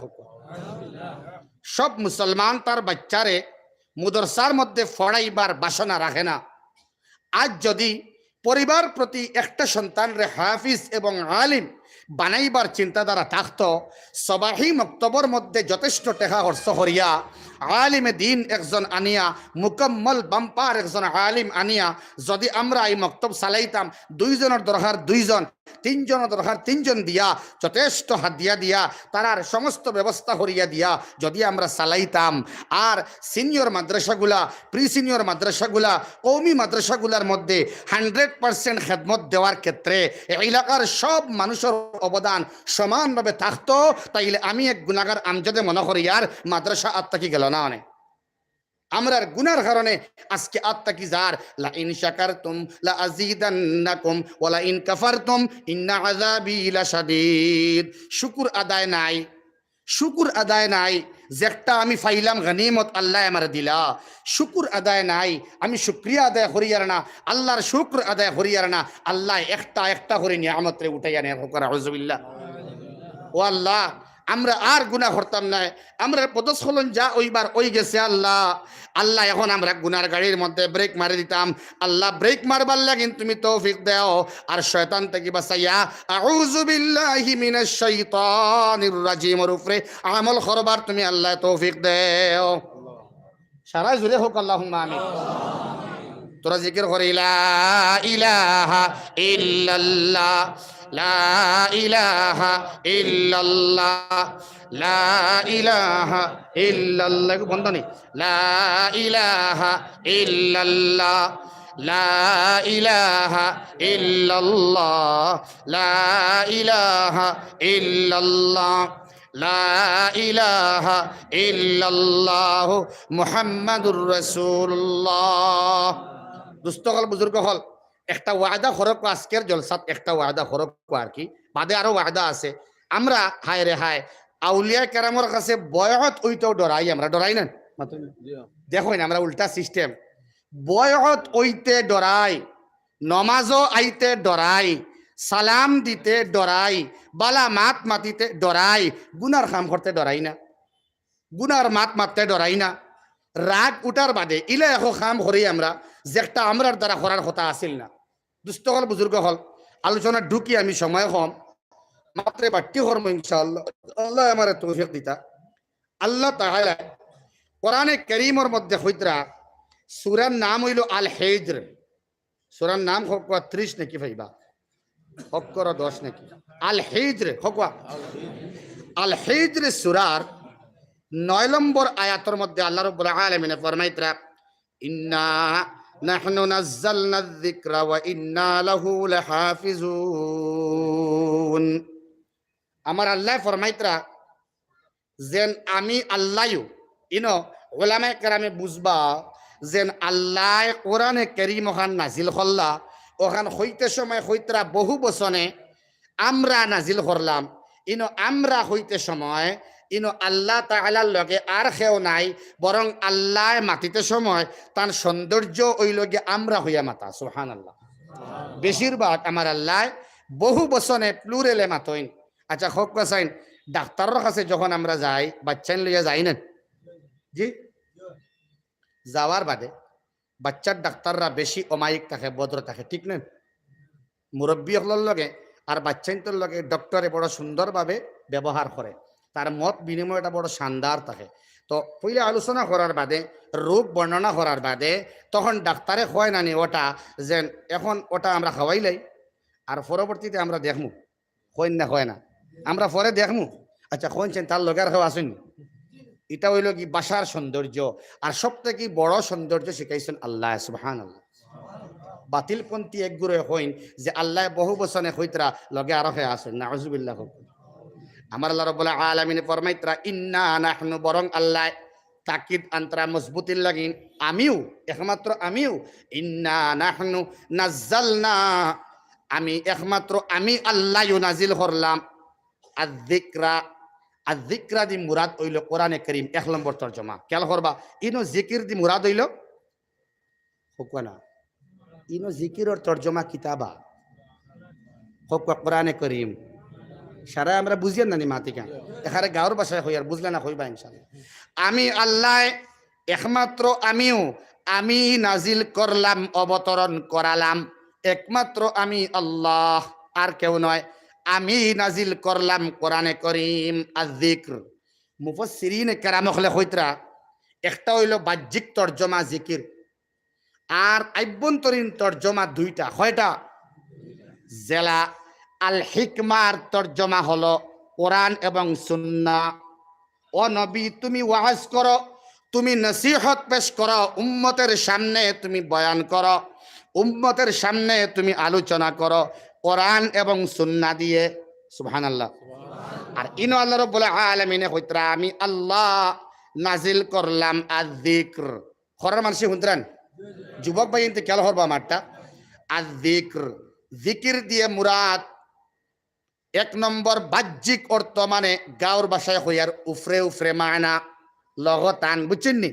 সব মুসলমান তার বাচ্চারে মুদরসার মধ্যে পড়াইবার বাসনা রাখে না। আজ যদি পরিবার প্রতি একটা সন্তানরে হাফিজ এবং আলিম বানাইবার চিন্তাধারা থাকতো, সবাহি মক্তবর মধ্যে যথেষ্ট টেকা খরচ করিয়া আলিমে দিন একজন আনিয়া, মুকাম্মল বাম্পার একজন আলিম আনিয়া, যদি আমরা এই মক্তব চালাইতাম, দুইজনর দরকার দুইজন, তিনজনর দরকার তিনজন দিয়া, যথেষ্ট হাদিয়া দিয়া, তারার সমস্ত ব্যবস্থা করিয়া দিয়া যদি আমরা চালাইতাম, আর সিনিয়র মাদ্রাসাগুলা, প্রি সিনিয়র মাদ্রাসাগুলা, কওমি মাদ্রাসাগুলার মধ্যে হান্ড্রেড পার্সেন্ট খেদমত দেওয়ার ক্ষেত্রে এলাকার সব মানুষর অবদান সমানভাবে থাকতো, তাইলে আমি এক গুনাগার আমজদে মনে করি আর মাদ্রাসা আত্মাকি গেল না অনে। আমরার গুনার কারণে আজকে আত্মাকি যার। লা ইন শাকারতুম লা আজিদান্নাকুম ওয়া লা ইন কাফারতুম ইন্না আযাবি লাশাদীদ। শুকুর আদায় নাই, শুকুর আদায় নাই। যেটা আমি পাইলাম গনিমত, আল্লায় আমারে দিলা, শুকুর আদায় নাই। আমি শুকরিয়া আদায় করিয়ার না, আল্লার শুকর আদায় করিয়ার না। আল্লায় একটা একটা করি নিয়ামতরে উঠাইয়া নেয়। কউক্কা আউযুবিল্লাহ। ও আল্লাহ, আমরা আর গুনা করতাম নায়। আমরার পদস্খলন যা অইবার অইগেছে আল্লাহ। আল্লাহ, এখন আমরা গুনার গাড়ির মধ্যে ব্রেক মারি দিতাম। আল্লাহ, ব্রেক মারবার লাগিন তুমি তৌফিক দেও। আর শয়তান থাকি বাঁচাইয়া, আউযু বিল্লাহি মিনাশ শাইতানির রাজিমর উপরে আমল করবার তুমি আল্লাহ তৌফিক দেও। সারাই জুড়ে কউক্কা আল্লাহুম্মা আমিন। তোরা জিকির করি, লা ইলাহা ইল্লাল্লাহ, লা ইলাহা ইল্লাল্লাহ, লা ইলাহা ইল্লাল্লাহ। একটু বন্ধ নেই। লা ইলাহা ইল্লাল্লাহ, লা ইলাহা ইল্লাল্লাহ, লা ইলাহা ইল্লাল্লাহ, লা ইলাহা ইল্লাল্লাহ, মুহাম্মাদুর রাসূলুল্লাহ। দোস্ত অকল, বুজুর্গ অকল, একটা ওয়াদা করউক্কা, আজকের জলসাত একটা ওয়াদা করউক্কা আর কি, বাদে আরো ওয়াদা আছে। আমরা, হায় রে হায়, আউলিয়া কেরামর কাছে বয়ত অইতেও ডরাই আমরা, ডরাই না? মাতুন। দেখইন, আমরা উল্টা সিস্টেম, বয়ত অইতে ডরাই, নমাজও আইতে ডরাই, সালাম দিতে ডরাই, বালা মাত মাতিতে ডরাই, গুনার কাম করতে ডরাই না, গুনার মাত মাততে ডরাই না। রাগ উঠার বাদে ইলা একো কাম করি আমরা, যেটা আমরার দ্বারা করার কথা আছিল না। দোস্ত অকল, বুজুর্গ অকল, আলোচনা ঢুকি আমি সময় কম, মাত্রে বাট্টি করমু ইনশাআল্লাহ, আল্লায় আমারে তৌফিক দিতা। আল্লাহ তাআলা কোরআনে করিমর মধ্যে কইতরা, সূরার নাম অইলো আল হিজর। সূরার নাম কউক্কা ত্রিশ নাকি পাইবা, অক্ষর দশ নাকি? আল হিজর কউক্কা। আল হিজর সূরার নয় নম্বর আয়াতর মধ্যে আল্লাহ রাব্বুল আলামিনে ফরমাইতরা, ইন্না নাহনু নাজ্জালনা যিকরা ওয়া ইন্না লাহু লাহাফিজুন। আমার আল্লায় ফরমাইতরা, যেন আমি আল্লায়ও, ইনো ওলামায়ে কেরামে বুঝবা, যেন আল্লায় কোরআনে করিম অখান নাজিল করলা, অখান কইতে সময় কইতরা বহু বচনে আমরা নাজিল করলাম, ইনো আমরা কইতে সময় ইনো আল্লাহ তাআলার লগে আর কেউ নাই, বরং আল্লায় মাতিতে সময় তান সৌন্দর্য অইলো গিয়া আমরা কইয়া মাতা। সুবহানাল্লাহ। বেশিরভাগ আমার আল্লায় বহু বচনে, প্লুরালে মাতইন। আচ্ছা, কউক্কা চাইন, ডাক্তারর কাছে যখন আমরা যাই, বাচ্চাইন লইয়া যাই না? জি? যাওয়ার বাদে বাচ্চার ডাক্তাররা বেশি অমায়িক থাকে, ভদ্র থাকে, ঠিক না? মুরব্বি অকলর লগে আর বাচ্চাইন্তর লগে ডক্টরে বড় সুন্দরভাবে ব্যবহার করে, তার মত বিনিময়টা বড় শানদার থাকে। তো পইলা আলোচনা করার বাদে, রোগ বর্ণনা করার বাদে, তখন ডাক্তারে কয় নানি ওটা, যেন এখন ওটা আমরা খাওয়াইলাই, আর পরবর্তীতে আমরা দেখমু। কইন না, কয় না? আমরা পরে দেখমু। আচ্ছা, কইন চাইন, তার লগে আর কেউ আছইন নি? ইটা অইলো কি ভাষার সৌন্দর্য, আর সব থাকি বড় সৌন্দর্য শিখাইছইন আল্লায়, সুবহানাল্লাহ। বাতিলপন্থী এক গুরুয়ে কইন যে আল্লায় বহু বচনে কইতরা, লগে আরো কেউ আছইন, নাউজুবিল্লাহ কউক্কা। আমার আল্লাহ রাব্বুল আলামিনে ফরমাইতরা, ইন্না নাহনু, বরং আল্লায়, তাকিদ আনতরা মজবুতির লাগিন, আমিও, একমাত্র আমিও, ইন্না নাহনু নাজ্জালনা, আমি একমাত্র আমি আল্লায়ও নাজিল করলাম। আর যিকরা, আর যিকরা দি মুরাদ অইলো কোরআনে করিম, এক নম্বর তর্জমা। খেয়াল করবা, ইনো জিকির দি মুরাদ অইলো, কউক্কা না, ইনো জিকিরর তর্জমা কিতা বা? কউক্কা কোরআনে করিম। সারা আমরা বুঝিয়ার নানি মাতিকা। এখানে গাঁওর ভাষায় কইয়ার, বুঝলে না কইবা ইনশাআল্লাহ। আমি আল্লায়, একমাত্র আমিও, আমি নাজিল করলাম, অবতরণ করালাম, একমাত্র আমি আল্লাহ, আর কেউ নয়। আমি নাজিল করলাম কোরআনে করিম। আর যিকর, মুফাসসিরিনে কেরাম অকলে কইতরা, একটা অইলো বাহ্যিক তর্জমা জিকির, আর আভ্যন্তরীণ তর্জমা দুইটা। কয়টা? যেলা আল হিকমার তর্জমা হলো কোরআন এবং সুন্নাহ। ও নবী, তুমি ওয়াজ করো, তুমি নসিহত পেশ করো, উম্মতের সামনে তুমি বয়ান করো, উম্মতের সামনে তুমি আলোচনা করো কোরআন এবং সুন্নাহ দিয়ে। সুবহানাল্লাহ। আর ইনো আল্লাহ রাব্বুল আলামিনে কইতরা, "আমি আল্লাহ নাজিল করলাম আয-যিকর।" ঘরর মানষে হুনতরান, যুবক ভাইয়াইন্তে খেয়াল করবা আমারটা। আয-যিকর, জিকির দিয়ে মুরাদ এক নম্বর বাহ্যিক অর্থ, মানে গাঁওর ভাষায় কইয়ার উফরে উফরে মানা, লুগাতান, বুঝছইন নি?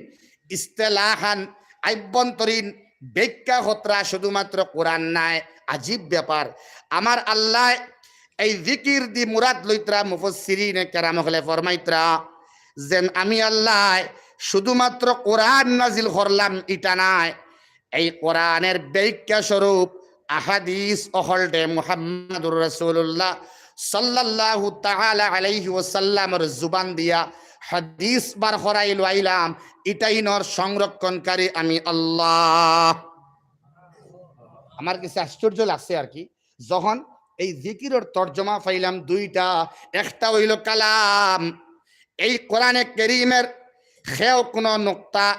ইস্তেলাহান, আভ্যন্তরীণ ব্যাখ্যা কতরা শুধুমাত্র কোরআন নায়, আজীব ব্যাপার। আমার আল্লায় এই জিকির দি মুরাদ লইতরা, মুফাসসিরিনে কেরাম অকলে ফরমাইতরা যেন আমি আল্লায় শুধুমাত্র কোরআন নাজিল করলাম, ইটা নায়, এই কোরআনের ব্যাখ্যা স্বরূপ আহাদিস অকলরে মুহাম্মাদুর রাসূলুল্লাহ সাল্লাল্লাহু তাআলা আলাইহি ওয়াসাল্লামর জুবান দিয়া হাদিস বার করাই লইলাম, ইটাইনর সংরক্ষণকারী আমি আল্লাহ। আমার কাছে আশ্চর্য লাগছে আর কি, যখন এই জিকিরর তর্জমা পাইলাম দুইটা, একটা অইলো কালাম, এই কোরআনে করিমের কেউ কোনো নুক্তা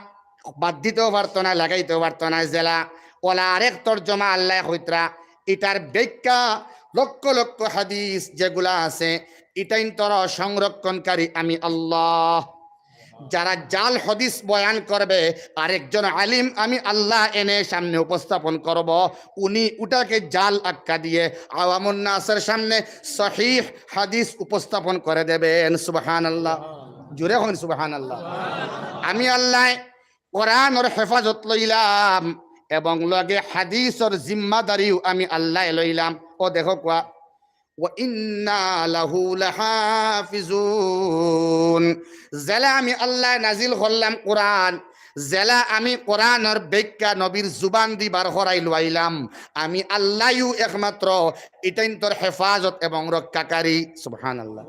বাদ দিতেও পারতো না, লাগাইতেও পারতো না, যেলা অলা আরেক তর্জমা আল্লায় কইতরা, ইটার ব্যাখ্যা লক্ষ লক্ষ হাদিস যেগুলা আছে, ইটাইনতর সংরক্ষণকারী আমি আল্লাহ। যারা জাল হাদিস বয়ান করবে, আরেকজন আলিম আমি আল্লাহ এনে সামনে উপস্থাপন করব, উনি ওটাকে জাল আখ্যা দিয়ে আওয়ামুন নাসের সামনে সহিহ হাদিস উপস্থাপন করে দেবেন। সুবহানাল্লাহ। জোরে কইন সুবহানাল্লাহ। আমি আল্লাহ কোরআনর হেফাজত লইলাম এবং লগে হাদিসর জিম্মাদারিও আমি আল্লাহ লইলাম। ও দেখো কুয়া, "ওয়া ইন্না লাহু লাহাফিজুন।" যেলা আমি আল্লাহ নাজিল করলাম কোরআন, যেলা আমি কোরআনর ব্যাখ্যা নবীর জুবান দি বার করাই লইলাম, আমি আল্লাহও একমাত্র ইটাইন্তর হেফাজত এবং রক্ষাকারী। সুবহানাল্লাহ।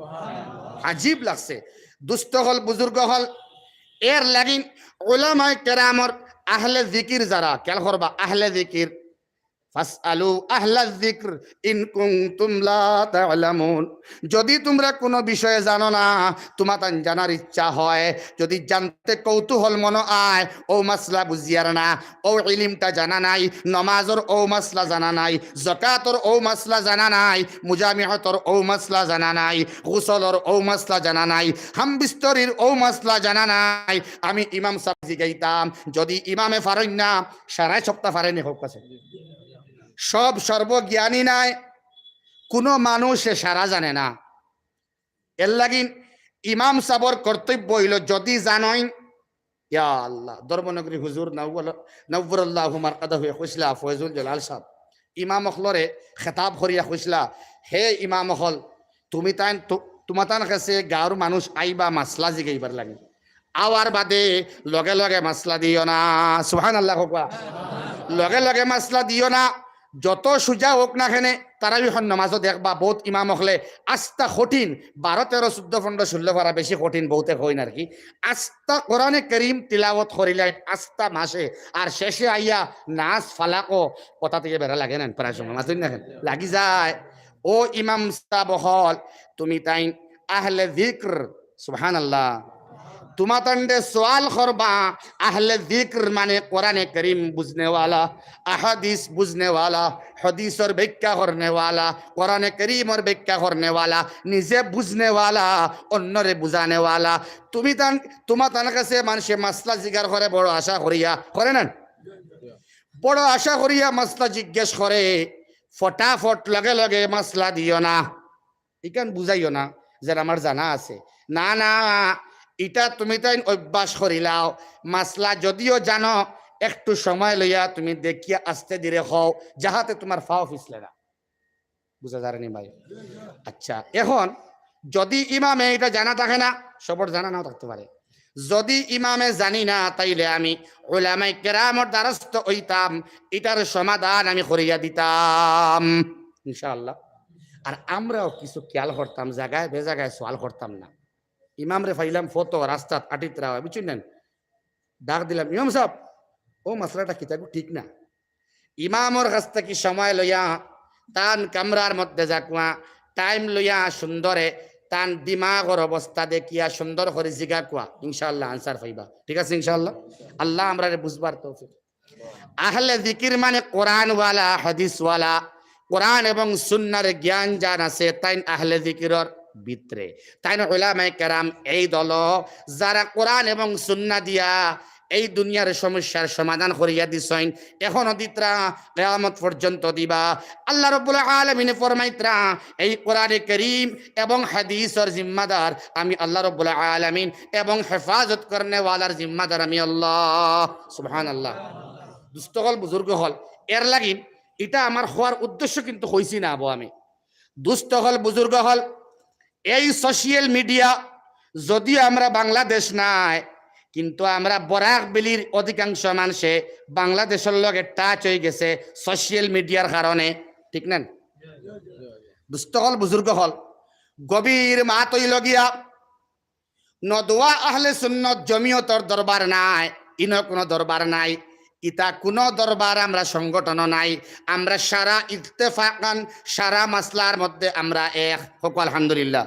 আজীব লাগছে। দুস্ত অকল, বুজুর্গ অকল, এর লাগি উলামায়ে কেরামর আহলে জিকির যারা, খেয়াল করবা, আহলে জিকির, "ফাসআলু আহলা যিকর ইন কুনতুম লা তা'লামুন।" যদি তুমরা কোনো বিষয়ে জানো না, তুমাতান জানার ইচ্ছা হয়, যদি জানতে কৌতূহল মনো আয়, ও মাসলা বুঝিয়ার না, ও ইলিমটা জানা নাই, নমাজর ও মাসলা জানা নাই, জকাতর ও মাসলা জানা নাই, মুজামিআতর ও মাসলা জানা নাই, গোসলর ও মাসলা জানা নাই, হামবিস্তরির ও মাসলা জানা নাই, আমি ইমাম সাব জিগাইতাম। যদি ইমামে পারইন না, সারায় সবটা পারে নি? কউক্কা চাই। সব সর্বজ্ঞানী নায়, কোনো মানুষে সারা জানে না। এর লাগি ইমাম সাবর কর্তব্য অইলো, যদি জানইন, ইয়া আল্লাহ, ধর্মনগরী হুজুর নাওয়াল-, নাওয়ারাল্লাহু মারকাদাহুয়ে কইছলা, ফয়জুল জালাল সাব, ইমাম অকলরে খেতাব করিয়া কইছলা, "হে ইমাম অকল, তুমি তাইন তু-, তুমাতান কাছে গাঁওর মানুষ আইবা মাসলা জিগাইবার লাগি।" আওয়ার বাদে লগে লগে মাসলা দিও না। সুবহানাল্লাহ কউক্কা। লগে লগে মাসলা দিও না। যত সুজা হোক না কেনে, তারাবিহর নমাজও দেখবা, বহুত ইমাম অকলে আস্তা কঠিন, বারো, তেরো, চৌদ্দ, পনরো, ষোল্ল পারা বেশি কঠিন, বহুতে কইন আর কি। আস্তা কোরআনে করিম তিলাওয়াত করিলাইন আস্তা মাসে, আর শেষে আইয়া নাস ফালাকও কথা থাকি বেড়া লাগে না, প্রায় সময় মাতুন না কেনে? লাগি যায়। ও ইমাম সাব অকল, তুমি তাইন আহলে জিকর, সুবহানাল্লাহ। তুমাতানরে সওয়াল করবা, আহলে জিকর মানে কোরআনে করিম বুঝনেওয়ালা, আহাদিস বুঝনেওয়ালা, হাদিসর ব্যাখ্যা করনেওয়ালা, কোরআনে করিমর ব্যাখ্যা করনেওয়ালা, নিজে বুঝনেওয়ালা, অন্যরে বুঝানেওয়ালা। তুমি তান, তুমাতান কাছে মানষে মাসলা জিগার করে বড় আশা করিয়া, করে না? বড় আশা করিয়া মাসলা জিজ্ঞেস করে, ফটাফট লগে লগে মাসলা দিও না। ইখান বুঝাইও না যে আমার জানা আছে। না, না, ইটা তুমি তাইন অভ্যাস করিলাও। মাসলা যদিও জানো, একটু সময় লইয়া তুমি দেখিয়া আস্তে ধীরে কও, যাহাতে তুমার ফাও ফিসলে না। বুঝা যার নি ভাই? আচ্ছা, এখন যদি ইমামে ইটা জানা থাকে না, সবর জানা নাও থাকতে পারে। যদি ইমামে জানি না, তাইলে আমি উলামায়ে কেরামর দ্বারস্থ অইতাম, ইটার সমাধান আমি করিয়া দিতাম, ইনশাআল্লাহ। আর আমরাও কিছু খেয়াল করতাম, জাগায় বেজাগায় সওয়াল করতাম না। ইমামরে পাইলাম ফতো রাস্তাত আটিতরা, বুঝছইন না? ডাক দিলাম, "ইমাম সাব, অউ মাসলাটা কিতা গো, ঠিক না।" ইমামর কাছ থাকি সময় লইয়া তান কামরার মধ্যে যাকুয়া, টাইম লইয়া সুন্দরে তান দিমাগর অবস্থা দেখিয়া সুন্দর করি জিগাকুয়া, ইনশাআল্লাহ আনসার পাইবা। ঠিক আছে, ইনশাআল্লাহ। আল্লাহ আমরারে বুঝবার তৌফিক। আহলে জিকির মানে কোরআনওয়ালা, হাদিসওয়ালা, কোরআন এবং সুন্নার জ্ঞান যান আছে, তাইন আহলে জিকিরর ভিতরে। তাইন উলামায়ে কেরাম এই দল, যারা কোরআন এবং সুন্না দিয়া এই দুনিয়ার সমস্যার সমাধান করিয়া দিছইন, এখনো দিতরা, কিয়ামত পর্যন্ত দিবা। আল্লাহ রাব্বুল আলামিনে ফরমাইতরা, এই কোরআনে করিম এবং হাদিসর জিম্মাদার আমি আল্লাহ রাব্বুল আলামিন, এবং হেফাজত করনেওয়ালার জিম্মাদার আমি আল্লাহ। সুবহানাল্লাহ। দুস্ত অকল, বুজুর্গ অকল, এর লাগি ইটা আমার কওয়ার উদ্দেশ্য কিন্তু কইছি না আবো আমি। দুস্ত অকল, বুজুর্গ অকল, এই সোশিয়াল মিডিয়া, যদিও আমরা বাংলাদেশ নায়, কিন্তু আমরা বরাক ভ্যালির অধিকাংশ মানষে বাংলাদেশর লগে টাচ অইগেছে সোশিয়াল মিডিয়ার কারণে, ঠিক না? দুস্ত অকল, বুজুর্গ অকল, গভীর মাত অইলো গিয়া, নদওয়া আহলে সুন্নত জমিয়তর দরবার নায়, ইনো কুনু দরবার নাই, ইতা কুনু দরবার আমরা সংগঠনও নাই। আমরা সারা ইত্তেফাকান, সারা মাসলার মধ্যে আমরা এক। কউক্কা আলহামদুলিল্লাহ।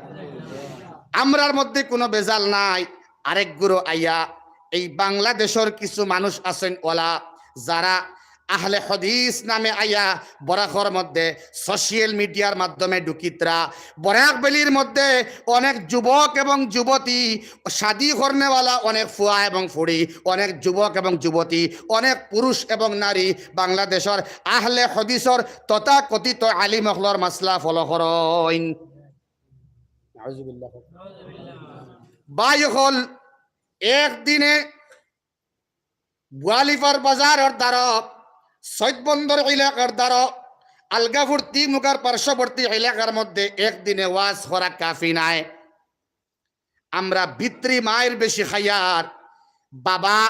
আমরার মধ্যে কুনু বেজাল নাই। আরেক গুরু আইয়া এই বাংলাদেশর কিছু মানুষ আছইন অলা, যারা আহলে হাদিস নামে আইয়া বরাকর মধ্যে সোশিয়াল মিডিয়ার মাধ্যমে ঢুকিতরা। বরাক ভ্যালির মধ্যে অনেক যুবক এবং যুবতী, শাদী করনেওয়ালা অনেক ফুয়া এবং ফুড়ি, অনেক যুবক এবং যুবতী, অনেক পুরুষ এবং নারী বাংলাদেশর আহলে হাদিসর তথাকথিত আলিম অকলর মাসলা ফলো করইন। নাউজুবিল্লাহ। ভাই অকল, একদিনে গোয়ালিফার বাজারর দ্বারো, সৈয়দ বন্দর এলাকার দ্বারো, আলগাপুর তিমুকার পার্শ্ববর্তী এলাকার মধ্যে একদিনে ওয়াজ করা কাফি নায়। আমরা ভিতরি মাইর বেশি খাইয়ার, বাবা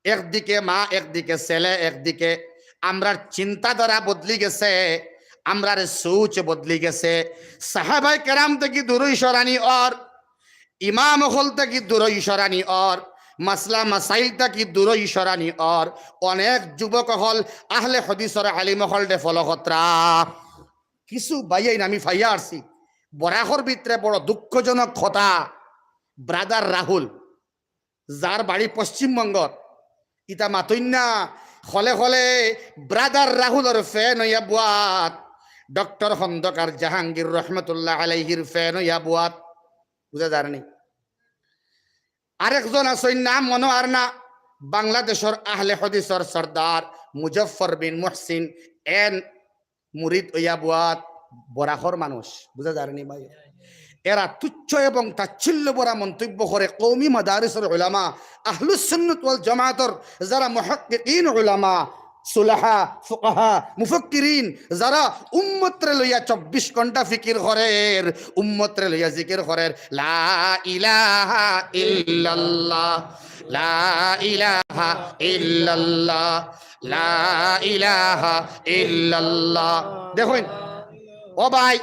একদিকে, মা একদিকে, ছেলে একদিকে। আমরার চিন্তাধারা বদলি গেছে, আমরার সোচ বদলি গেছে। সাহাবায়ে কেরাম থাকি দূরই সরানি অর, ইমাম অকল থাকি দূরই সরানি অর, মাসলা মাসাইল থাকি দূরই সরানি অর। অনেক যুবক অকল আহলে হাদিসর আলিম অকলরে ফলো করতরা। কিছু ভাইয়াইন আমি পাইয়া আরছি, বরাকর ভিতরে বড় দুঃখজনক কথা, ব্রাদার রাহুল, যার বাড়ি পশ্চিমবঙ্গর, ইতা মাতইন না, খলে খলে ব্রাদার রাহুলর ফ্যান অইয়া বওয়াত, ডক্টর খন্দকার জাহাঙ্গীর রহমতুল্লাহ আলাইহির ফ্যান অইয়া বওয়াত। বুঝা যার নি? আরেকজন আছইন, নাম মনো আর না, বাংলাদেশর আহলে হাদিসর সর্দার মুজফফর বিন মুহসিন এন মুরিদ অইয়া বওয়াত, বরাকর মানুষ। বুঝা যার নি ভাই? এরা তুচ্ছ এবং তাচ্ছিল্য ভরা মন্তব্য করে কওমি মাদারিসর উলামা, আহলুস সুন্নাত ওয়াল জামাতর যারা মুহাক্কিকিন উলামা, সুলাহা, ফুকাহা, মুফাক্কিরিন, যারা উম্মতরে লইয়া চব্বিশ ঘন্টা ফিকির করের, উম্মতরে লইয়া জিকির করের, লা ইলাহা ইল্লাল্লাহ, লা ইলাহা ইল্লাল্লাহ, লা ইলাহা ইল্লাল্লাহ। দেখইন, ও ভাই,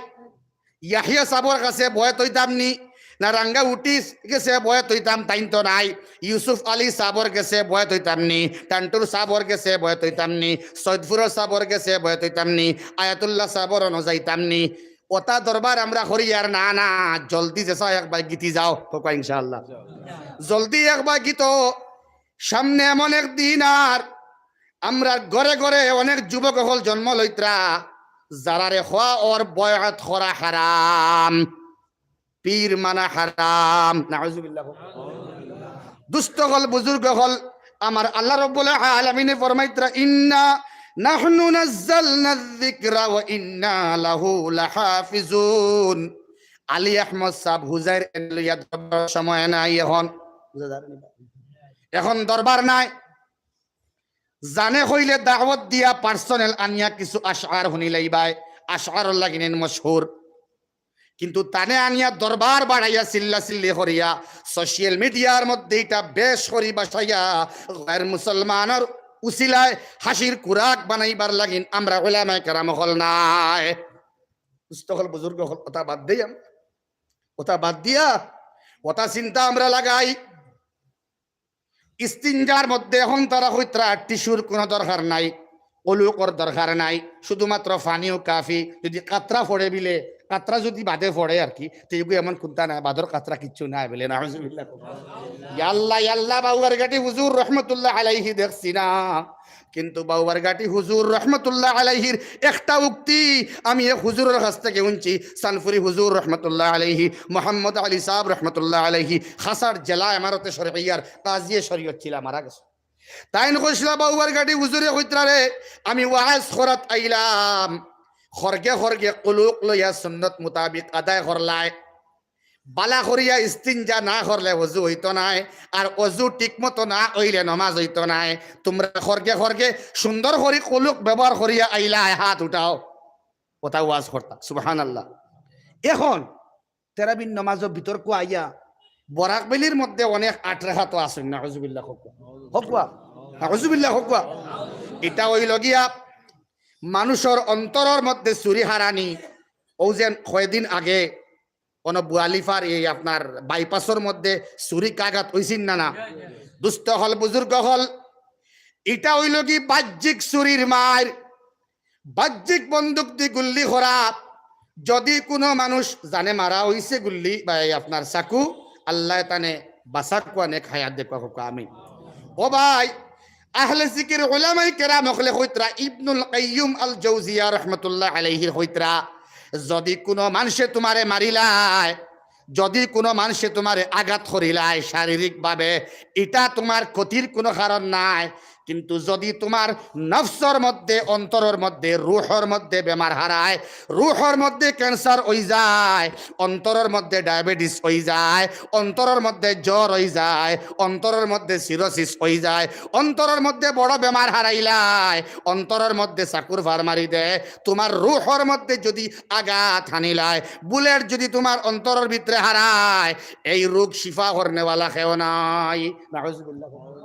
ইয়াহিয়া সাবর গেছে বওয়াত অইতাম নি, না রাঙ্গা উঠিস গেছে বওয়াত অইতাম, তাইন তো নাই। ইউসুফ আলী সাবর গেছে বওয়াত অইতাম নি, টান্টুর সাবর গেছে বওয়াত অইতাম নি, সৈয়দপুরর সাবর গেছে বওয়াত অইতাম নি, আয়াতুল্লাহ সাবর অনো যাইতাম নি। অতা দরবার আমরা করিয়ার না, না, জলদি যেছা একবার গিতি যাও, কউক্কা ইনশাআল্লাহ। জলদি একবার গিতো, সামনে এমন এক দিন আর আমরার ঘরে ঘরে অনেক যুবক অকল জন্ম লইতরা, যারারে কওয়া অর বয়াত করা হারাম, পীর মানা হারাম। নাউজুবিল্লাহ। দুস্ত অকল, বুজুর্গ অকল, আমার আল্লাহ রাব্বুল আলামিনে ফরমাইতরা, "ইন্না নাহনু নাজ্জালনা যিকরা ওয়া ইন্না লাহু লাহাফিজুন।" আলী আহমদ সাব হুজাইর এন লইয়া দরবার সময় নাই এখন। বুঝা যার নি? এখন দরবার নাই। জানে কইলে দাওয়াত দিয়া পার্সোনাল আনিয়া কিছু আশআর হুনিলাইবায়, আশআরর লাগি নেন মশহুর। কিন্তু তানে আনিয়া দরবার বাড়াইয়া চিল্লা চিল্লি করিয়া সোশিয়াল মিডিয়ার মধ্যে ইটা বেশ করি বাসাইয়া গায়র মুসলমানর উসিলায় হাসির খুরাক বানাইবার লাগিন আমরা উলামায়ে কেরাম অকল নাই। দুস্ত অকল, বুজুর্গ অকল, অতা বাদ দেই আমরা। অতা বাদ দিয়া, অতা চিন্তা আমরা লাগাই। ইস্তিঞ্জার মধ্যে অখন তারা কইতরা টিস্যুর কুনু দরকার নাই, কুলুকর দরকার নাই, শুধুমাত্র পানিউ কাফি। যুদি কাতরা পড়ে বিলে, কাতরা যুদি বাদে পড়ে আর কি, তে ইগু এমন কুন্তা নাই, বাদর কাতরা কিচ্ছু নাই বিলে, নাউজুবিল্লাহ। ইয়াল্লা, ইয়াল্লা, বাউয়ারঘাটি হুজুর রহমতুল্লাহ আলাইহি দেখছি না, কিন্তু বাউয়ারঘাটি হুজুর রহমতুল্লাহ আলাইহির একটা উক্তি আমি এক হুজুরর কাছ থেকে হুনছি, সানফুরি হুজুর রহমতুল্লাহ আলাইহি, মোহাম্মদ আলী সাহেব রহমতুল্লাহ আলাইহি, খাসার জেলা এমারতে শরইয়ার কাজিয়ে শরীয়ত ছিলা, মারা গেছে। তাইন কইছলা, বাউয়ারঘাটি হুজুরে কইতরা রে, আমি ওয়াজ করাত আইলাম, খরগে খরগে কুলুক লইয়া সুন্নত মুতাবিক আদায় করলায়, বালা করিয়া ইস্তিঞ্জা না করলে অজু অইতো নায়, আর অজু ঠিক মতো না অইলে নমাজ অইতো নায়। তুমরা খরগে খরগে সুন্দর করি কুলুক ব্যবহার করিয়া আইলায়, হাত উঠাও। কথা ওয়াজ করতা, সুবহানাল্লাহ। এখন তেরাবির নমাজও বিতর্ক আইয়া, বরাক ভ্যালির মধ্যে অনেক আট রেখাত আছইন, নাউজুবিল্লাহ কউক্কা। কউক্কা, নাউজুবিল্লাহ কউক্কা। ইটা অইলো গিয়া মানুষর অন্তরর মধ্যে চুরি হারানি। অউ যেন কয়দিন আগে অনো বুয়ালিফার এই আপনার বাইপাসর মধ্যে চুরি কাগাত অইছিল না, না? দুস্ত অকল, বুজুর্গ অকল, ইটা অইলো গি বাহ্যিক চুরির মাইর, বাহ্যিক বন্দুক দি গুল্লি করা। যুদি কুনু মানুষ জানে মারা অইছে গুল্লি বা এই আপনার চাকু, আল্লায় তানে বাচাউক্কা, নেক হায়াত দেউক্কা, কউক্কা আমিন। ও ভাই, আহলে জিকির উলামায়ে কেরাম অকলে কইতরা, ইবনুল কাইয়্যিম আল জৌজিয়া রহমতুল্লাহ আলাইহির কইতরা, যুদি কুনু মানষে তুমারে মারিলায়, যুদি কুনু মানষে তুমারে আঘাত করিলায় শারীরিকভাবে, ইটা তুমার ক্ষতির কুনু কারণ নায়। কিন্তু যুদি তুমার নফসর মধ্যে, অন্তরর মধ্যে, রুহর মধ্যে বেমার হারায়, রুহর মধ্যে ক্যান্সার অইযায়, অন্তরর মধ্যে ডায়াবেটিস অইযায়, অন্তরর মধ্যে জ্বর অইযায়, অন্তরর মধ্যে সিরোসিস অইযায়, অন্তরর মধ্যে বড় বেমার হারাইলায়, অন্তরর মধ্যে চাকুর ফার মারি দেয়, তুমার রুহর মধ্যে যুদি আঘাত হানিলায়, বুলেট যুদি তুমার অন্তরর ভিতরে হারায়, এই রোগ শিফা করনেওয়ালা কেউ নাই। নাউজুবিল্লাহ।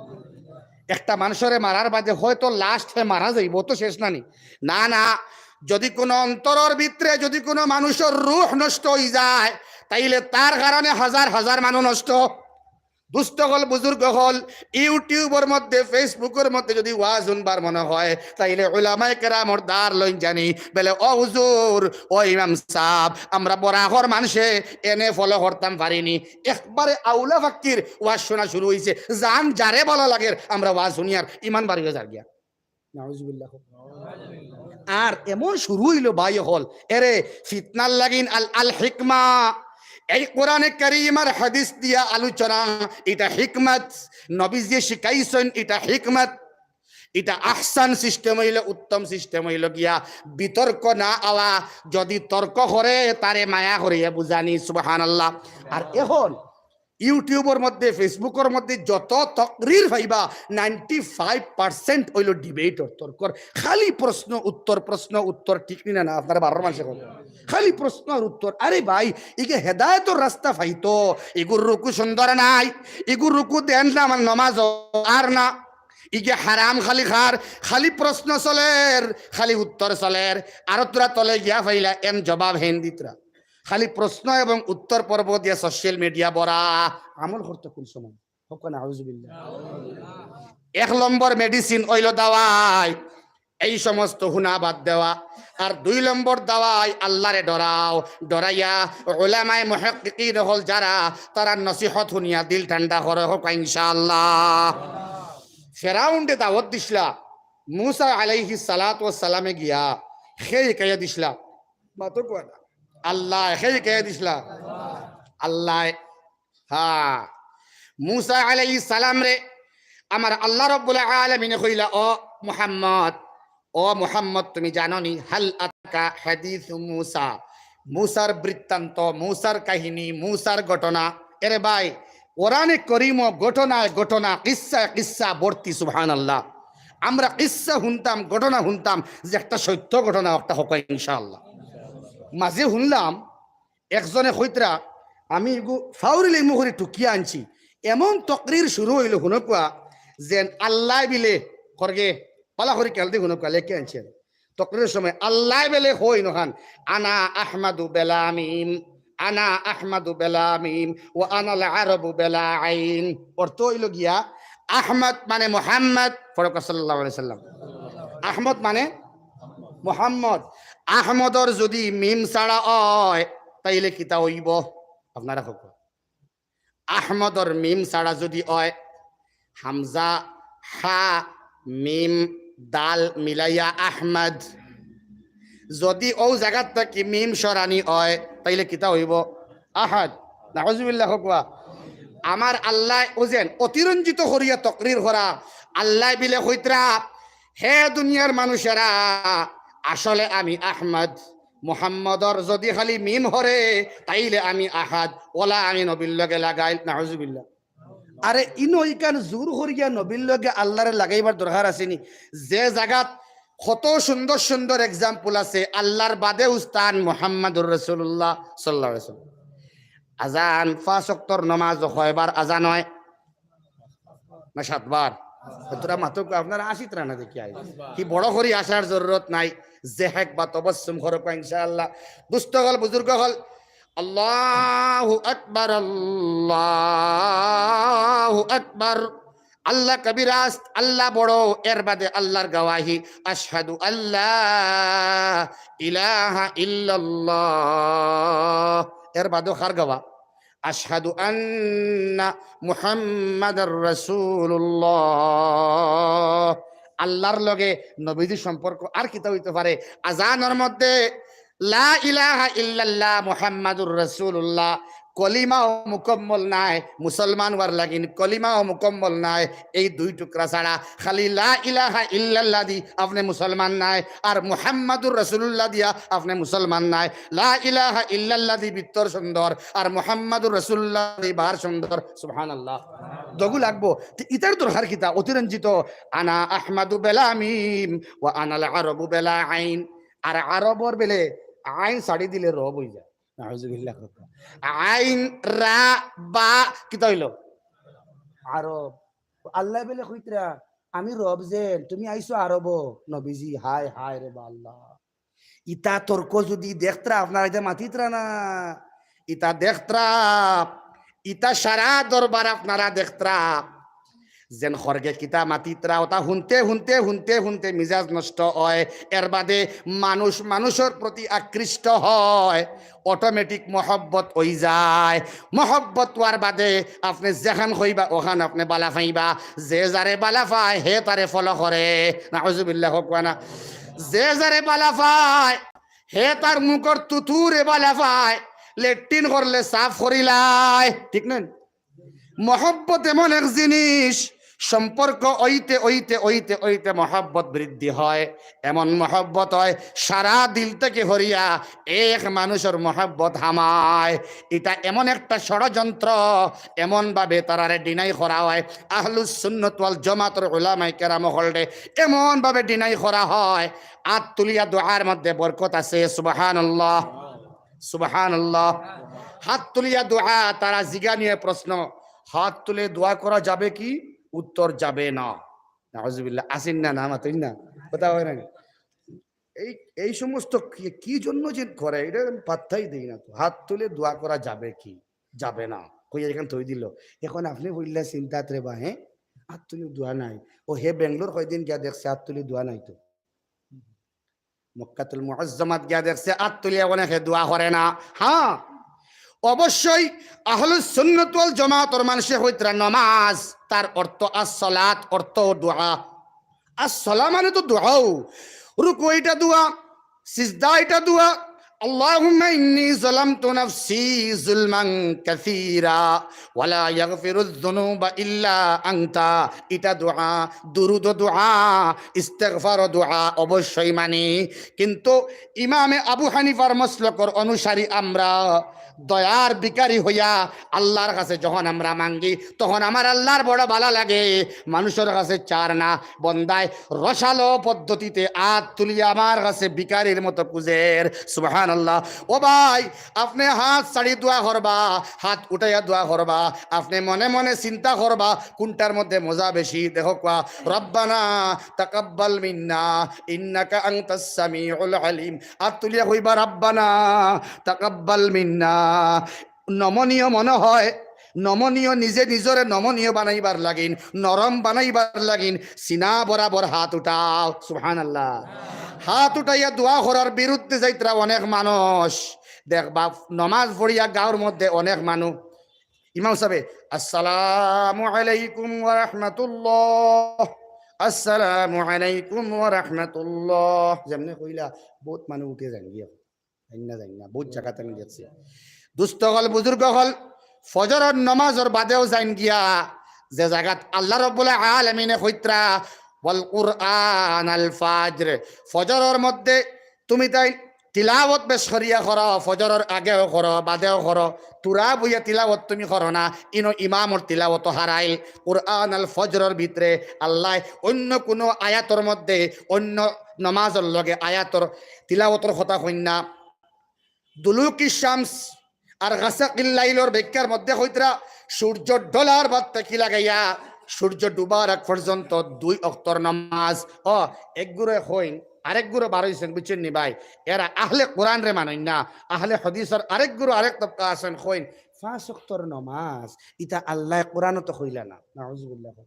একটা মানষরে মারার বাদে হয়তো লাস্ট হে মারা যাইবো, তো শেষ না নি? না, না। যুদি কুনু অন্তরর ভিতরে যুদি কুনু মানুষর রুহ নষ্ট অইযায়, তাইলে তার কারণে হাজার হাজার মানুষ নষ্ট। দুস্ত অকল, বুজুর্গ অকল, YouTube-র মধ্যে, Facebook-র মধ্যে যুদি ওয়াজ হুনবার মনে হয়, তাইলে উলামায়ে কেরামর দ্বার লইন যানি, বেলে, "ও হুজুর, ও ইমাম সাব, আমরা বরাকর মানষে এনে ফলো করতাম পারিনি।" একবারে আউলা ফাক্কির ওয়াজ হুনা শুরু অইছে। যান যারে ভালা লাগের, আমরা ওয়াজ হুনিয়ার, ইমান বাড়িয়া যার গিয়া। নাউজুবিল্লাহ। আর এমন শুরু অইলো ভাই অকল, এরে ফিতনার লাগিন আল, আল হিকমা। এই কোরআনে কারীম আর হাদিস দিয়া আলোচনা, ইটা হিকমত। নবীজিয়ে শিখাইছইন, ইটা হিকমত। ইটা আহসান সিস্টেম অইলো, উত্তম সিস্টেম অইলো গিয়া বিতর্ক না অওয়া। যুদি তর্ক করে, তারে মায়া করিয়া বুঝানি। সুবহানাল্লাহ। আর এখন YouTube-র মধ্যে, Facebook-র মধ্যে যত তকরির পাইবা, ninety five percent অইলো ডিবেটর, তর্কর। খালি প্রশ্ন উত্তর, প্রশ্ন উত্তর, ঠিক নি না? না, আপনারা বারোর মানষে কইন। খালি প্রশ্ন আর উত্তর। আরে ভাই, ইগে হেদায়েতর রাস্তা পাইতো, ইগুর রুকু সুন্দর নাই, ইগুর রুকু দেন না, আমার নমাজ আর না। ইগে হারাম খালি খার, খালি প্রশ্ন চলের, খালি উত্তর চলের। আর তোরা তলে গিয়া পাইলা, এন জবাব হেন দিতরা। খালি প্রশ্ন এবং উত্তর পর্ব দিয়া social media ভরা। আমল করতো কুন সময়? কউক্কা নাউজুবিল্লাহ। এক নম্বর medicine অইলো দাওয়াই, এই সমস্ত হুনা বাদ দেওয়া। আর দুই নম্বর দাওয়াই, আল্লারে ডরাও, ডরাইয়া উলামায়ে মুহাক্কিকিন অকল যারা, তারার নসিহত হুনিয়া দিল ঠান্ডা করো, কউক্কা ইনশাআল্লাহ। ফেরাউনরে দাওয়াত দিছলা, মুসা আলাইহিস সালাতু ওয়াস সালামে গিয়া, কে হিকাইয়া দিছলা? মাতো কয় না। আল্লায়, কে হিকাইয়া দিছলা? আল্লায়। হ্যাঁ, মুসা আলাইহিস সালামরে আমার আল্লাহ রাব্বুল আলামিনে কইলা, "ও মুহাম্মদ, ও মুহাম্মদ, তুমি জানো নি, হাল আতাকা হাদিসু মুসা?" মুসার বৃত্তান্ত, মুসার কাহিনী, মুসার ঘটনা। এরে ভাই, কোরআনে করিমও ঘটনায় ঘটনা, কিচ্ছায় কিচ্ছা ভর্তি, সুবহানাল্লাহ। আমরা কিচ্ছা হুনতাম, ঘটনা হুনতাম, যে একটা সত্য ঘটনা, একটা কউক্কা ইনশাআল্লাহ। মাঝে হুনলাম, একজনে কইতরা, আমি ইগু ফাউরি লেমু করি টুকিয়া আনছি। এমন তকরির শুরু অইলো, হুনউক্কা, যেন আল্লায় বিলে, খরগে, ভালা করি খেয়াল দি হুনউক্কা, লেখি আনছি আমি। তকরিরর সময় আল্লায় বেলে কইন অখান, "আনা আহমাদু বেলা মিম, আনা আহমাদু বেলা মিম, ওয়া আনাল আরবু বেলা আইন।" অর্থ অইলো গিয়া, আহমদ মানে মোহাম্মদ, পড়ো সাল্লাল্লাহু আলাইহি সাল্লাম। আহমদ মানে মোহাম্মদ। আহমদর যদি মিম ছাড়া অয়, তাইলে কিতা অইবো? আপনারা কউক্কা। আহমদর মিম ছাড়া যদি অয়, হামজা, হা, মিম, দাল মিলাইয়া আহমদ, যদি অউ জাগাত থাকি মিম সরানি অয়, তাইলে কিতা অইবো? আহাদ। নাউজুবিল্লাহ কউক্কা। আমার আল্লায় অউ যেন অতিরঞ্জিত করিয়া তকরির করা, আল্লায় বিলে কইতরা, হে দুনিয়ার মানুষেরা, আসলে আমি আহমদ, মুহাম্মদর যদি খালি মিম হরে, তাইলে আমি আহাদ, অলা আমি নবীর লগে লাগাইল। নাউজুবিল্লাহ। আরে ইনো ইখান জোর করিয়া নবীর লগে আল্লারে লাগাইবার দরকার আছে নি? যে জাগাত কত সুন্দর সুন্দর example আছে, আল্লার বাদে উস্তাদ মুহাম্মাদুর রাসূলুল্লাহ সাল্লাল্লাহু আলাইহি ওয়াসাল্লাম। আজান, পাঁচ ওয়াক্তর নমাজ কয়বার আজান অয়? না সাতবার? তোরা মাতউক্কা, আপনারা আশিত রানা দেখি আই। কি বড় করি আসার জরুরত নাই, জেহেক বা তবসসুম করউক্কা ইনশাআল্লাহ। দুস্ত অকল, বুজুর্গ অকল, আল্লাহু আকবার, আল্লাহু আকবার। আল্লাহ কবিরাস, আল্লাহ বড়, এর বাদে আল্লাহর গওয়াহি, আশহাদু আল্লা ইলাহা ইল্লাল্লাহ। এর বাদেও কার গওয়া? আশহাদু আন্না মুহাম্মাদার রাসূলুল্লাহ। আল্লাহর লগে নবীজির সম্পর্ক আর কিতা অইতে পারে? আজানর মধ্যে লা ইলাহা ইল্লাল্লাহ মুহাম্মাদুর রাসূলুল্লাহ, কলিমাও মুকম্মল নায়, মুসলমান অওয়ার লাগিন কলিমাও মুকম্মল নায়। এই দুই টুকরা ছাড়া খালি লা ইলাহা ইল্লাল্লাহ দি আপনে মুসলমান নায়, আর মুহাম্মাদুর রাসূলুল্লাহ দিয়া আপনে মুসলমান নায়। লা ইলাহা ইল্লাল্লাহ দি ভিতর সুন্দর, আর মুহাম্মাদুর রাসূলুল্লাহ দি বাহার সুন্দর। সুবহানাল্লাহ। দুগু লাগবো। তে ইতার দরকার কিতা? অতিরঞ্জিত, আনা আহমাদু বেলা মিম, ওয়া আনাল আরবু বেলা আইন। আর আরবর বেলে আইন ছাড়ি দিলে রব অই যায়। নাউজুবিল্লাহ। আইন, রা, বা, কিতা অইলো? আরব। আল্লায় বেলে কইতরা, আমি রব যেন, তুমি আইছো আরব, নবীজি, হায়, হায় রে বা আল্লাহ। ইতা তর্ক যদি দেখতরা, আপনারা ইতা মাতিতরা না, ইতা দেখতরা, ইতা সারা দরবার আপনারা দেখতরা। যেন খরগে কিতা মাতিতরা, ওটা হুনতে, হুনতে, হুনতে, হুনতে মিজাজ নষ্ট অয়। এর বাদে মানুষ মানুষর প্রতি আকৃষ্ট অয়, automatic মহব্বত অই যায়। মহব্বত অওয়ার বাদে আপনে যেখান কইবা, ওখান আপনে বালা পাইবা। যে যারে বালা পায়, হে তারে follow করে। নাউজুবিল্লাহ কউক্কা না। যে যারে বালা পায়, হে তার মুখর তুতুরে বালা পায়, লেট্রিন করলে সাফ করিলায়, ঠিক না? মহব্বত এমন এক জিনিস, সম্পর্ক অইতে, অইতে, অইতে, অইতে মহব্বত বৃদ্ধি অয়। এমন মহব্বত অয়, সারা দিল থাকি হরিয়া এক মানুষর মহব্বত হামায়। ইটা এমন একটা ষড়যন্ত্র, এমনভাবে তারারে deny করা অয়। আহলুস সুন্নত ওয়াল জামাতর উলামায়ে কেরাম অকলরে এমনভাবে deny করা অয়, আত তুলিয়া দোয়ার মধ্যে বরকত আছে। সুবহানাল্লাহ, সুবহানাল্লাহ। হাত তুলিয়া দোয়া, তারা জিগানিয়ে প্রশ্ন, হাত তুলে দোয়া করা যাবে কি? উত্তর, যাবে না। নাউজুবিল্লাহ। আসিন না, না মাতইন না, কথা অয় না। এই, এই সমস্ত কি, কি জন্য যে করে, এটা আমি পাত্তাই দেই না তো। হাত তুলে দোয়া করা যাবে কি? যাবে না। কই এখান থই দিল। এখন আপনে বললা চিন্তাত রে বা, হ্যাঁ? হাত তুলে দোয়া নাই। ও হে বেঙ্গালোর কয়দিন গিয়া দেখছে, হাত তুলে দোয়া নাই তো। মক্কাতুল মুআজ্জামাত গিয়া দেখছে, আত তুলিয়া অনেকে দোয়া করে না। হ্যাঁ, অবশ্যই আহলুস সুন্নাত ওয়াল জামাতর মানষে কইতরা, নমাজ, তার অর্থ আসসালাত, অর্থ দোয়া। আসসালা মানে তো দোয়াও। রুকু ইটা দোয়া, সিজদা ইটা দোয়া। আল্লাহুম্মা ইন্নী যালামতু নাফসী যুলমান কাসীরা, ওয়ালা ইয়াগফিরুয যুনুবা ইল্লা আনতা। ইটা দোয়া, দুরুদ দোয়া, ইস্তেগফার দোয়া অবশ্যই মানি। কিন্তু ইমামে আবু হানিফার মসলকর অনুসারী আমরা, দয়ার ভিখারি হইয়া আল্লাহর কাছে যখন আমরা মাঙ্গি, তখন আমার আল্লাহর বড় ভালা লাগে। মানুষর কাছে চার না, বন্দায় রসালো পদ্ধতিতে আত তুলিয়া আমার কাছে ভিখারির মতো খুজের। সুবহানাল্লাহ। ও ভাই, আপনে হাত ছাড়ি দোয়া করবা, হাত উঠাইয়া দোয়া করবা, আপনে মনে মনে চিন্তা করবা, কুনটার মধ্যে মজা বেশি? দেখউক্কা, রব্বানা তাকাব্বাল মিন্না ইন্নাকা আনতাস সামিউল আলিম। আত তুলিয়া কইবা, রব্বানা তাকাব্বাল মিন্না। নমনীয় মনে হয়, নমনীয়, নিজে নিজরে নমনীয় বানাইবার লাগিন, নরম বানাইবার লাগিন সিনা বরাবর হাত উঠাও। সুবহানাল্লাহ। হাত উঠাইয়া দোয়া করার বিরুদ্ধে যাইতরা অনেক মানুষ। দেখবা, নমাজ পড়িয়া গাঁওর মধ্যে অনেক মানুষ, ইমাম সাহেব, "আসসালামু আলাইকুম ওয়া রাহমাতুল্লাহ, আসসালামু আলাইকুম ওয়া রাহমাতুল্লাহ", যেমনে কইলা, বহুত মানুষ উঠে যাইন গিয়া। যাইন না, যাইন না, বহুত জাগাত আমি দেখছি। দুস্ত অকল, বুজুর্গ অকল, ফজরর নমাজর বাদেও যাইন গিয়া, যে জাগাত আল্লাহ রব্বুল আলামিনে কইতরা, "ওয়াল কুরআনাল ফাজর", ফজরর মধ্যে তুমি তাইন তিলাওত বেশ করিয়া করো, ফজরর আগেও করো, বাদেও করো, থুড়া বইয়া তিলাওত তুমি করো না, ইনো ইমামর তিলাওত হারাইল। কুরআনাল ফজরর ভিতরে আল্লায় অন্য কুনু আয়াতর মধ্যে অন্য নমাজর লগে আয়াতর তিলাওতর কথা কইন না। দুলুকি শামস আর গাসাকিল লাইলর ব্যাখ্যার মধ্যে কইতরা, সূর্য ঢলার বাদ থাকি লাগাইয়া সূর্য ডুবার আগ পর্যন্ত দুই অক্তর নামাজ। ও, এক গুরুয়ে কইন, আরেক গুরু বার অইছইন, বুঝছইন নি ভাই? এরা আহলে কোরআনরে মানইন না, আহলে হাদিসর আরেক গুরু, আরেক তবকা আছইন, কইন, পাঁচ অক্তর নামাজ, ইতা আল্লায় কোরআনো তো কইলা না। নাউজুবিল্লাহ।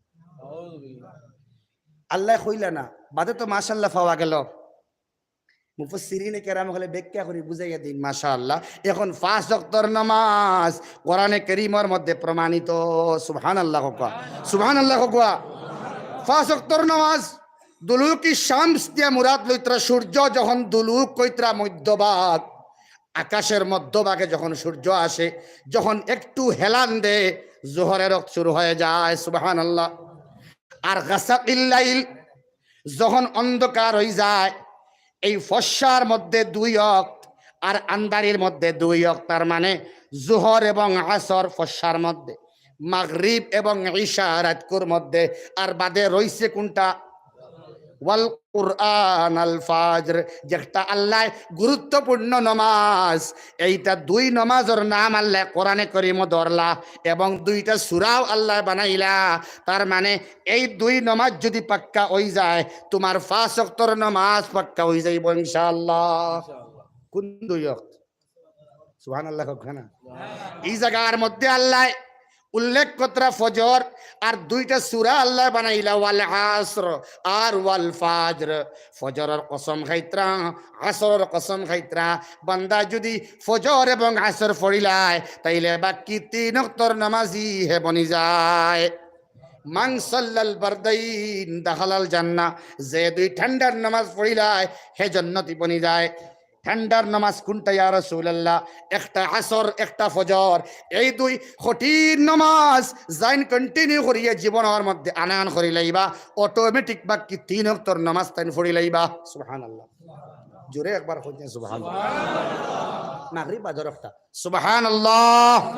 আল্লায় কইলা না, বাদে তো মাশাআল্লাহ পাওয়া গেল। মুফাসসিরিনে কেরাম অকলে ব্যাখ্যা করি বুঝাইয়া দিন, মাশাআল্লাহ। এখন পাঁচ অক্তর নামাজ কোরআনে করিমর মধ্যে প্রমাণিত। সুবহানাল্লাহ কউক্কা, সুবহানাল্লাহ কউক্কা। পাঁচ অক্তর নামাজ, দুলুকি শামস দিয়া মুরাদ লইতরা সূর্য যখন দুলুক কইতরা মধ্যভাগ, আকাশের মধ্যভাগে যখন সূর্য আসে, যখন একটু হেলান দে, জোহরের অক্ত শুরু হয়ে যায়। সুবহানাল্লাহ। আর গাসাকিল লাইল, যখন অন্ধকার অই যায়, এই ফর্সার মধ্যে দুই অক্ত আর আন্দারির মধ্যে দুই অক্ত, তার মানে জোহর এবং আসর ফর্সার মধ্যে, মাগরিব এবং ইশা রাইতকুর মধ্যে, আর বাদে রইছে কুনটা? ওয়াল কুরআনাল ফাজর, যেটা আল্লায় গুরুত্বপূর্ণ নমাজ, এইটা দুই নমাজর নাম আল্লায় কোরআনে করিমো ধরলা এবং দুইটা সূরাও আল্লায় বানাইলা। তার মানে এই দুই নমাজ যুদি পাক্কা অই যায়, তুমার পাঁচ অক্তর নমাজ পাক্কা অই যাইবো ইনশাআল্লাহ। কুন দুই অক্ত? সুবহানাল্লাহ কউক্কা না? ই জাগার মধ্যে আল্লায় উল্লেখ করতরা ফজর, আর দুইটা সূরা আল্লায় বানাইলা, ওয়াল আসর আর ওয়াল ফাজর। ফজরর কসম খাইতরা, আসরর কসম খাইতরা। বান্দা যুদি ফজর এবং আসর পড়িলায়, তাইলে বাকি তিন অক্তর নামাজি হে বনি যায়। মান সাল্লাল বারদাইন দাখালাল জান্নাহ, যে দুই ঠান্ডার নামাজ পড়িলায়, হে জন্নতি বনি যায়। ঠান্ডার নামাজ কুনটা ইয়া রাসূলুল্লাহ? একটা আসর, একটা ফজর। এই দুই কঠিন নামাজ যাইন continue করিয়া জীবনর মধ্যে আনায়ন করি লাইবা, automatic বাকি তিন অক্তর নামাজ তাইন পড়ি লাইবা। সুবহানাল্লাহ। জোরে একবার কইন সুবহানাল্লাহ। মাগরিব বাদর একটা। সুবহানাল্লাহ।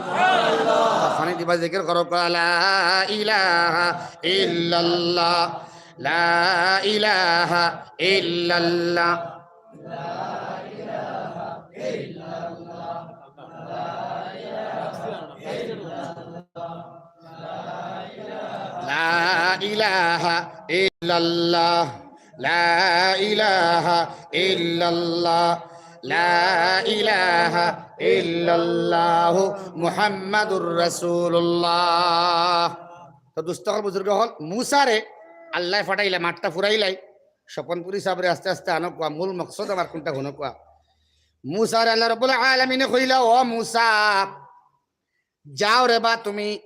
পানি দিবা, জিকির করো, লা ইলাহা ইল্লাল্লাহ, লা ইলাহা ইল্লাল্লাহ। লা ইলাহা ইল্লাল্লাহ, লা ইলাহা ইল্লাল্লাহ, লা ইলাহা ইল্লাল্লাহ, মুহাম্মাদুর রাসূলুল্লাহ। তো দুস্ত অকল, বুজুর্গ অকল, মুসারে আল্লায় ফাটাইলা, মাঠটা ফুরাইলাই, স্বপনপুরী সাবরে আস্তে আস্তে আনউক্কা, মূল মকসদ আমার কুনটা হুনউক্কা। মুসারে আল্লাহ রাব্বুল আলামিনে কইলা, "ও মুসা, যাও রে বা তুমি,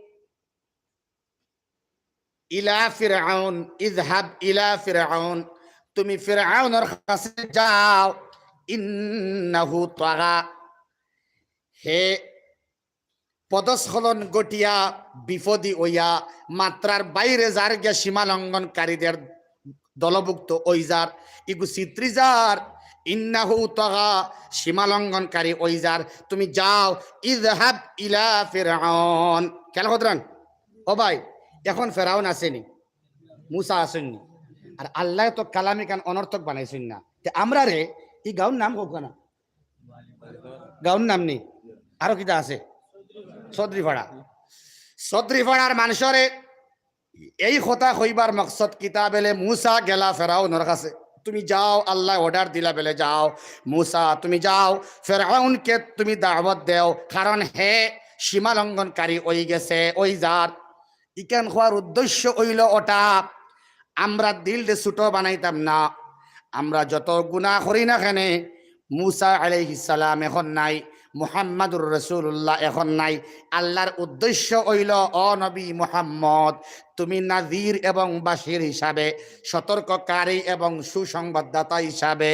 ইলা ফিরআউন, ইযহাব ইলা ফিরআউন, তুমি ফিরআউনর কাছে যাও, ইন্নাহু তাগা, হে পদস্খলন ঘটিয়া, বিপদী অইয়া, মাত্রার বাইরে যার গিয়া সীমা লঙ্ঘনকারীদের দলভুক্ত অই যার, ইগু ছিত্রি যার, ইন্নাহু তাগা, সীমা লঙ্ঘনকারী অই যার, তুমি যাও, ইযহাব ইলা ফিরআউন।" খেয়াল করতরান? ও ভাই, এখন ফেরাউন আছেনি, মুসা আছইননি, আর আল্লায় তো কালাম ইখান অনর্থক বানাইছইন না। তে আমরারে ই গাঁওর নাম কউক্কা না, গাঁওর নাম নি, আরো কিতা আছে? চৌধুরীপাড়া। চৌধুরীপাড়ার মানষরে এই কথা কইবার মকসদ কিতা বেলে, মুসা গেলা ফেরাউনর কাছে, তুমি যাও, আল্লায় order দিলা বেলে যাও, মুসা তুমি যাও, ফেরাউনকে তুমি দাওয়াত দেও, কারণ হে সীমা লঙ্ঘনকারী অই গেছে, অই যার। ইখান কওয়ার উদ্দেশ্য অইলো অটা, আমরা দিলরে ছোট বানাইতাম না। আমরা যত গুনাহ করি না কেনে, মুসা আলাইহিস সালাম অখন নাই, মুহাম্মাদুর রাসূলুল্লাহ অখন নাই। আল্লাহর উদ্দেশ্য অইলো, ও নবী মুহাম্মদ, তুমি নাজির এবং বাশির হিসাবে, সতর্ককারী এবং সুসংবাদদাতা হিসাবে,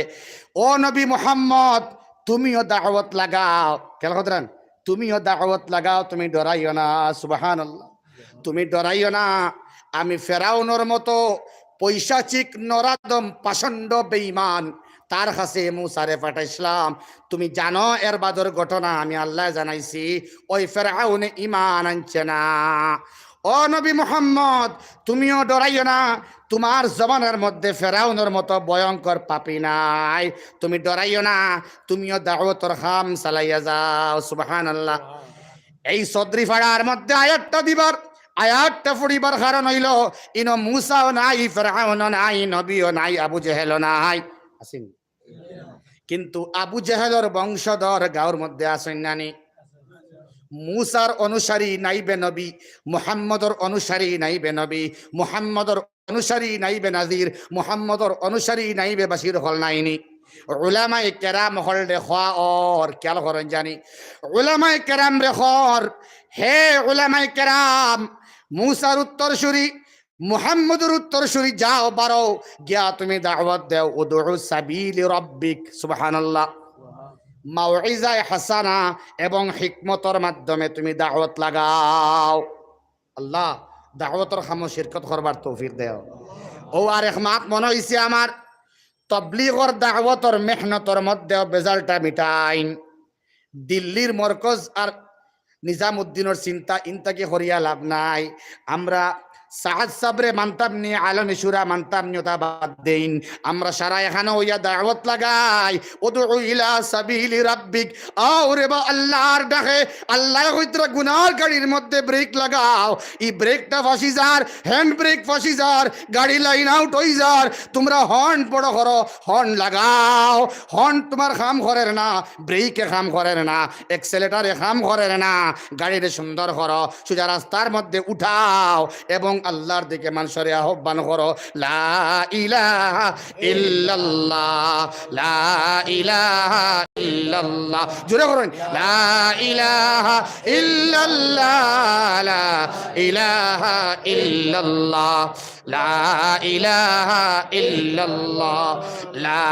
ও নবী মুহাম্মদ, তুমিও দাওয়াত লাগাও। খেয়াল করইন, তুমিও দাওয়াত লাগাও, তুমি ডরাইও না। সুবহানাল্লাহ। তুমি ডরাইও না। আমি ফেরাউনর মতো পৈশাচিক নরাধম পাষণ্ড বেঈমান, তার কাছে মুসারে পাঠাইছলাম। তুমি জানো এর বাদর ঘটনা, আমি আল্লায় জানাইছি, ওই ফেরাউনে ঈমান আনছে না। ও নবী মুহাম্মদ, তুমিও ডরাইও না, তুমার জমানার মধ্যে ফেরাউনর মতো ভয়ঙ্কর পাপী নাই। তুমি ডরাইও না, তুমিও দাওয়াতর কাম চালাইয়া যাও। সুবহানাল্লাহ। এই চৌধুরীপাড়ার মধ্যে আয়াতটা দিবার, আয়াতটা পড়িবার কারণ অইলো, ইনো মুসাও নাই, ফেরাউনও নাই, নবীও নাই, আবু জেহেলও নাই। আছেনি? কিন্তু আবু জেহেলর বংশধর গাঁওর মধ্যে আছইন না নি? মুসার অনুসারী নাইবে নবী, মুহাম্মদর অনুসারী নাইবে নবী, মুহাম্মদর অনুসারী নাইবে নাজির, মুহাম্মদর অনুসারী নাইবে বাশির, অকল নাই নি? উলামায়ে কেরাম অকলরে কওয়া অর, খেয়াল করইন জানি। উলামায়ে কেরামরে কওয়া অর, হে উলামায়ে কেরাম, মুসার উত্তরসূরি, মুহাম্মদর উত্তরসূরি, যাও, বারও, গিয়া তুমি দাওয়াত দেও, উদউ সাবিলি রাব্বিক। সুবহানাল্লাহ। মাউইজায়ে হাসানা এবং হিকমতর মাধ্যমে তুমি দাওয়াত লাগাও। আল্লাহ দাওয়াতর কামো শিরকত করবার তৌফিক দেও। অউ আরেক মাত মনো অইছে আমার, তবলিগর দাওয়াতর মেহনতর মধ্যেও ভেজালটা মিটাইন। দিল্লির মরকজ আর নিজামুদ্দিনর চিন্তা ইন থাকি করিয়া লাভ নাই। আমরা সাদ সাবরে মানতাম নি, আলমে শুরা মানতাম নি, অতা বাদ দেইন। আমরা সারা একখানো অইয়া দাওয়াত লাগাই, উদউ ইলা সাবিলি রাব্বিক, আও রে বা আল্লাহর ডাকে। আল্লায় কইতরা গুনার গাড়ির মধ্যে ব্রেক লাগাও, ই ব্রেকটা ফাঁসি যার, হ্যান্ড ব্রেক ফাঁসি যার, গাড়ি লাইন আউট অই যার। তুমরা হর্ন বড় করো, হর্ন লাগাও, হর্ন তুমার কাম করের না, ব্রেকে কাম করের না, অ্যাক্সেলেটারে কাম করের না। গাড়িরে সুন্দর করো, সোজা রাস্তার মধ্যে উঠাও এবং আল্লাহর দিকে মানষরে আহ্বান করো, লা ইলাহা ইল্লাল্লাহ, লা ইলাহা ইল্লাল্লাহ। জোরে করইন, লা ইলাহা ইল্লাল্লাহ, লা ইলাহা ইল্লাল্লাহ, লা ইলাহা ইল্লাল্লাহ, লা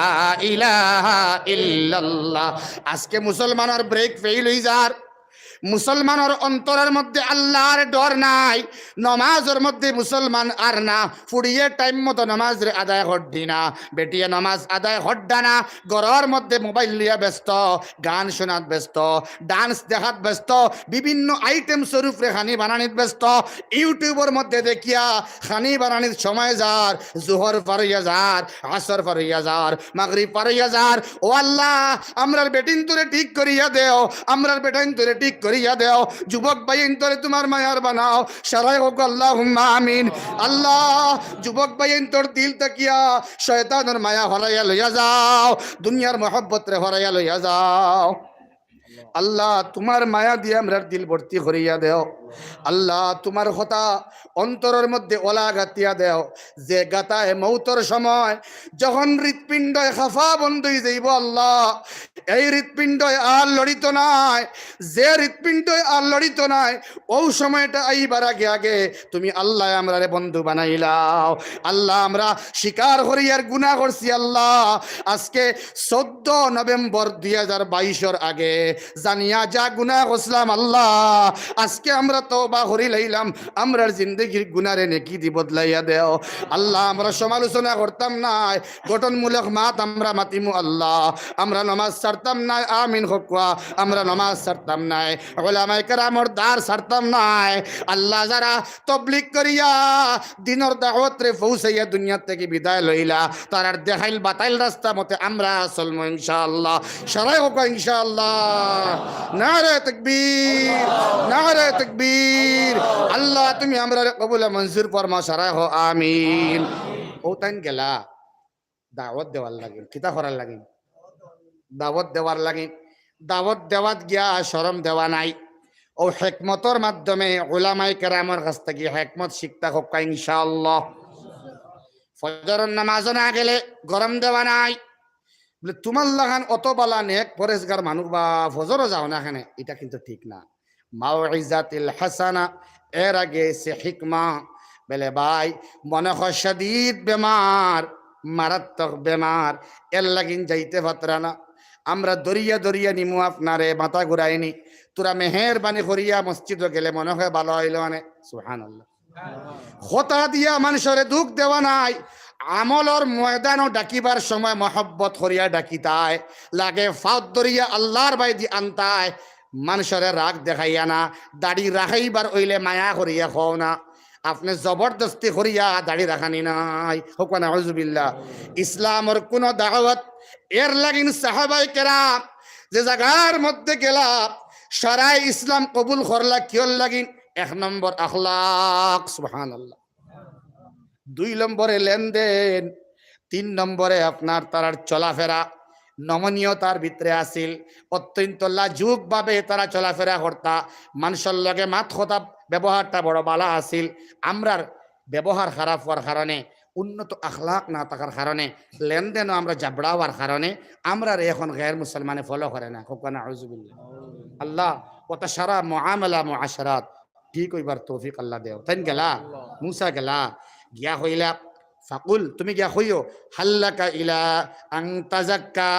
ইলাহা ইল্লাল্লাহ। আজকে মুসলমানর ব্রেক ফেইল অই যার, মুসলমানর অন্তরর মধ্যে আল্লাহর ডর নাই, নমাজর মধ্যে মুসলমান আর না, ফুড়িয়ে টাইম মতো নমাজরে আদায় করডি না, বেটিয়ে নমাজ আদায় করডা না, ঘরর মধ্যে মোবাইল লইয়া ব্যস্ত, গান শোনাত ব্যস্ত, ডান্স দেখাত ব্যস্ত, বিভিন্ন আইটেম স্বরূপরে খানি বানানিত ব্যস্ত, ইউটিউবর মধ্যে দেখিয়া খানি বানানিত সময় যার, জোহর পার অইয়া যার, আসর পার অইয়া যার, মাগরিব পার অইয়া যার। ও আল্লাহ, আমরার বেটিন্তরে ঠিক করিয়া দেও, আমরার বেটাইন্তরে ঠিক করিয়া দেও, যুবক ভাইন্তরে তুমার মায়ার বানাও। সারাই কউক্কা আল্লাহুম্মা আমিন। আল্লাহ, যুবক ভাইন্তর দিল থাকিয়া শয়তানর মায়া হরাইয়া লইয়া যাও, দুনিয়ার মহব্বতরে হরাইয়া লইয়া যাও। আল্লাহ, তুমার মায়া দিয়া আমরার দিল ভর্তি করিয়া দেও। আল্লাহ, তুমার কথা অন্তরর মধ্যে ওলা গাতিয়া দেও, যে গাতায় মৌতর সময় যখন হৃৎপিণ্ডয় খাফা বন্ধ অই যাইবো, আল্লাহ, এই হৃৎপিণ্ডয় আর লড়িতো নায়, যে হৃৎপিণ্ডয় আর লড়িতো নায়, অউ সময়টা আইবার আগে আগে তুমি আল্লাহ আমরারে বন্ধু বানাইলাও। আল্লাহ, আমরা স্বীকার করি আর গুনাহ করছি আল্লাহ। আজকে চৌদ্দ নভেম্বর দুই হাজার বাইশর আগে জানিয়া যা গুনাহ করছিলাম আল্লাহ, আজকে আমরা তওবা করি লাইলাম, আমরার জিন্দেগির গুনারে নেকি দি বদলাইয়া দেও। আল্লাহ, আমরা সমালোচনা করতাম নায়, গঠনমূলক মাত আমরা মাতিমু আল্লাহ। আমরা নমাজ ছাড়তাম নায়, আমিন কউক্কা। আমরা নমাজ ছাড়তাম নায়, ওলামায়ে কেরামর দার ছাড়তাম নায়। আল্লাহ, যারা তবলিগ করিয়া দিনর দাওয়াতরে পৌঁছাইয়া দুনিয়া থাকি বিদায় লইলা, তারার দেখাইল বাতাইল রাস্তা মতে আমরা চলমু ইনশাআল্লাহ। সারাই কউক্কা ইনশাআল্লাহ। নারায়ে তাকবীর, নারায়ে তাকবীর। আল্লাহ, তুমি আমরারে কবুল মঞ্জুর ফরমাও, সারাই কও আমিন। অউ তাইন গেলা দাওয়াত দেওয়ার লাগি, কিতা করার লাগি? দাওয়াত দেওয়ার লাগি। দাওয়াত দেওয়াত গিয়া শরম দেওয়া নাই। অউ হেকমতর মাধ্যমে উলামায়ে কেরামর কাছ থাকি হেকমত শিখতা কউক্কা ইনশাআল্লাহ। ফজরর নামাজো না গেলে গরম দেওয়া নাই। বলে, "তুমার লাখান অত বালা নেক পরেজগার মানুষ বা ফজরো যাও না কেনে?" ইটা কিন্তু ঠিক না। মাউইজাতিল হাসানা, এর আগে সে হিকমা। বলে, "ভাই, মনে হয় শদীদ বেমার, মারাত্মক বেমার, এর লাগিন যাইতে পাররা না। আমরা দৌড়িয়া দৌড়িয়া নিমু আপনারে, মাথা ঘুরাইনি। তোরা মেহেরবানি করিয়া মসজিদো গেলে মনে হয় বালা অইলো অনে।" সুবহানাল্লাহ। কথা দিয়া মানষরে দুখ দেওয়া নাই। আমলর ময়দানো ডাকিবার সময় মহব্বত করিয়া ডাকিতায়, লাগে ফাউত ধরিয়া আল্লার বায়দি আনতায়। মানষরে রাগ দেখাইয়া না, দাড়ি রাখাইবার অইলে মায়া করিয়া কও না। আপনে জবরদস্তি করিয়া দাড়ি রাখানি নাই। কউক্কা নাউজুবিল্লাহ। ইসলামর কুনু দাওয়াত, এর লাগিন সাহাবায়ে কেরাম যে জাগার মধ্যে গেলা, সারায় ইসলাম কবুল করলা কিওর লাগিন? এক নম্বর আখলাক, সুবহানাল্লাহ। দুই নম্বরে লেনদেন, তিন নম্বরে আপনার তারার চলাফেরা, নমনীয়তার ভিতরে আছিল, অত্যন্ত লাজুকভাবে তারা চলাফেরা করতা, মানষর লগে মাত কথা ব্যবহারটা বড় বালা আছিল। আমরার ব্যবহার খারাপ অওয়ার কারণে, উন্নত আখলাক না থাকার কারণে, লেনদেনও আমরা জাবড়া অওয়ার কারণে আমরারে এখন গের মুসলমানে ফলো করে না। কউক্কা নাউজুবিল্লাহ। আল্লাহ, অতা সারা মুআমালা মুআশারাত ঠিক অইবার তৌফিক আল্লাহ দেও। তাইন গেলা, মুসা গেলা, গিয়া কইলা, ফাকুল, তুমি গিয়া কইও, হাল্লাকা ইলা আন তাজাক্কা।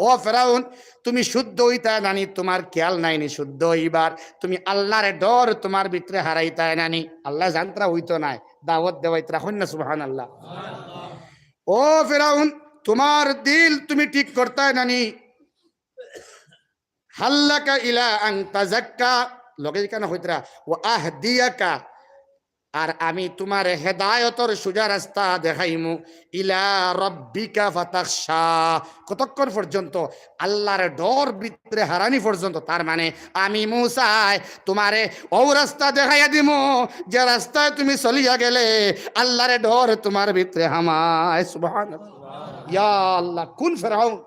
ও ফেরাউন, তুমি শুদ্ধ অইতায় নানি, তুমার খেয়াল নাইনি শুদ্ধ অইবার? তুমি আল্লারে ডর তুমার ভিতরে হারাইতায় নানি? আল্লায় জানতরা অইতো নায়, দাওয়াত দেওয়াইতরা, কইন না সুবহানাল্লাহ। ও ফেরাউন, তুমার দিল তুমি ঠিক করতায় নানি? হাল্লাকা ইলা আন তাজাক্কা, লগে যেখানে কইতরা, ওয়া আহদিয়াকা, আর আমি তুমারে হেদায়তর সুজা রাস্তা দেখাইমু, ইলা রাব্বিকা ফাতাখশা, কতক্ষণ পর্যন্ত? আল্লার ডর ভিতরে হারানি পর্যন্ত। তার মানে আমি মুসায় তুমারে অউ রাস্তা দেখাইয়া দিমু, যে রাস্তায় তুমি চলিয়া গেলে আল্লারে ডর তুমার ভিতরে হামায়। সুবহানাল্লাহ। ইয়া আল্লাহ, কুন ফেরাউন?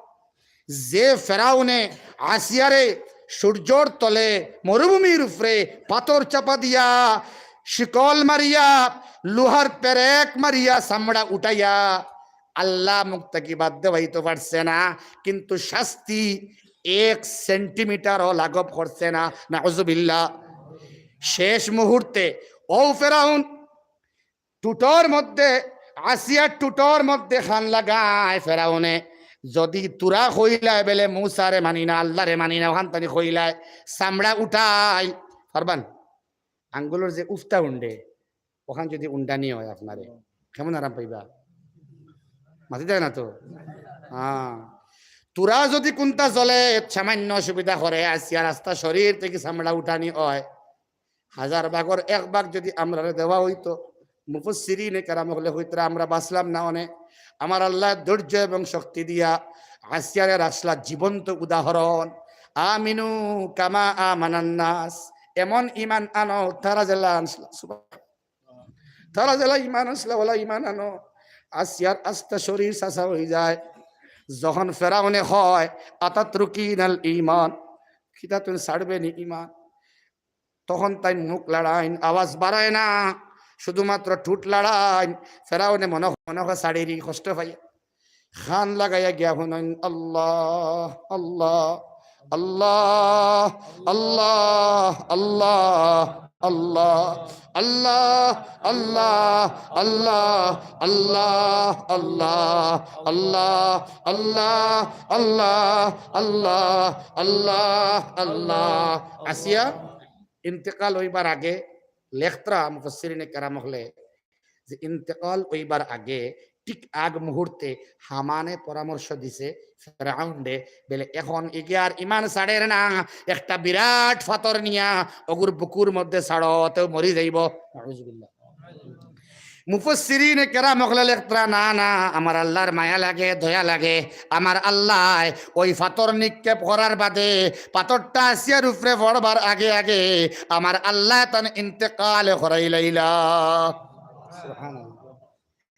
যে ফেরাউনে আসিয়ারে সূর্যর তলে মরুভূমির উপরে পাথর চাপা দিয়া, শিকল মারিয়া, লোহার পেরেক মারিয়া, চামড়া উঠাইয়া, আল্লাহ মুখ থাকি বাদ দেওয়াইতো পারছে না, কিন্তু শাস্তি এক সেন্টিমিটারও লাঘব করছে না। নাউজুবিল্লাহ। শেষ মুহূর্তে অউ ফেরাউন টুটর মধ্যে, আসিয়ার টুটর মধ্যে খান লাগায় ফেরাউনে, যদি তুরা কইলায় বেলে মুসারে মানি না, আল্লারে মানি না, অখান তানি কইলায়, চামড়া উঠাইল, পারবান? আঙ্গুলর যে উফটা উন্ডে, অখান যদি উন্ডানি অয় আপনারে, কেমন আরাম পাইবা? মাতি দেয় না তো? হ্যাঁ। তুরা যদি কুনটা চলে, সামান্য অসুবিধা করে, আসিয়ার আস্তা শরীর থাকি চামড়া উঠানি অয়, হাজার ভাগর এক ভাগ যদি আমরারে দেওয়া অইতো, মুফাসসিরিনে কেরাম অকলে কইতরা, আমরা বাঁচলাম না অনে। আমার আল্লায় ধৈর্য এবং শক্তি দিয়া আসিয়ারে রাখলা জীবন্ত উদাহরণ। আমিনু কামা আমানান নাস, এমন ইমান আনো, তারা যেলা আনছলা, সুবহান-, তারা যেলা ইমান আনছলা, অলা ইমান আনো। আসিয়ার আস্তা শরীর চাচা অইযায়। যখন ফেরাউনে কয়, আতাতরুকিনাল ইমান, কিতা তুমি ছাড়বে নি ইমান? তখন তাইন মুখ লাড়াইন, আওয়াজ বাড়ায় না, শুধুমাত্র ঠুট লাড়াইন। ফেরাউনে মনো মনো কয় ছাড়িরি, কষ্ট পাইয়া। খান লাগাইয়া গিয়া হুনইন, আল্লাহ, আল্লাহ, আল্লাহ, আল্লাহ, আল্লাহ, আল্লাহ, আল্লাহ, আল্লাহ, আল্লাহ, আল্লাহ, আল্লাহ, আল্লাহ, আল্লাহ, আল্লাহ, আল্লাহ, আল্লাহ। আসিয়া ইন্তেকাল অইবার আগে লেখতরা মুফাসসিরিনে কেরাম অকলে যে ইন্তেকাল অইবার আগে ঠিক আগ মুহূর্তে হামানে পরামর্শ দিছে ফেরাউনরে, বেলে এখন ইগিয়ার ইমান ছাড়ের না, একটা বিরাট ফাতর নিয়া অগুর বুকুর মধ্যে ছাড়ো, তেউ মরি যাইবো। নাউজুবিল্লাহ। মুফাসসিরিনে কেরাম অকলে লেখতরা, না, না, আমার আল্লার মায়া লাগে, দয়া লাগে, আমার আল্লায় ওই ফাতর নিক্ষেপ করার বাদে ফাতরটা আসিয়ার উপরে পড়বার আগে আগে আমার আল্লায় তান ইন্তেকাল করাইলাইলা। সুবহানাল্লাহ।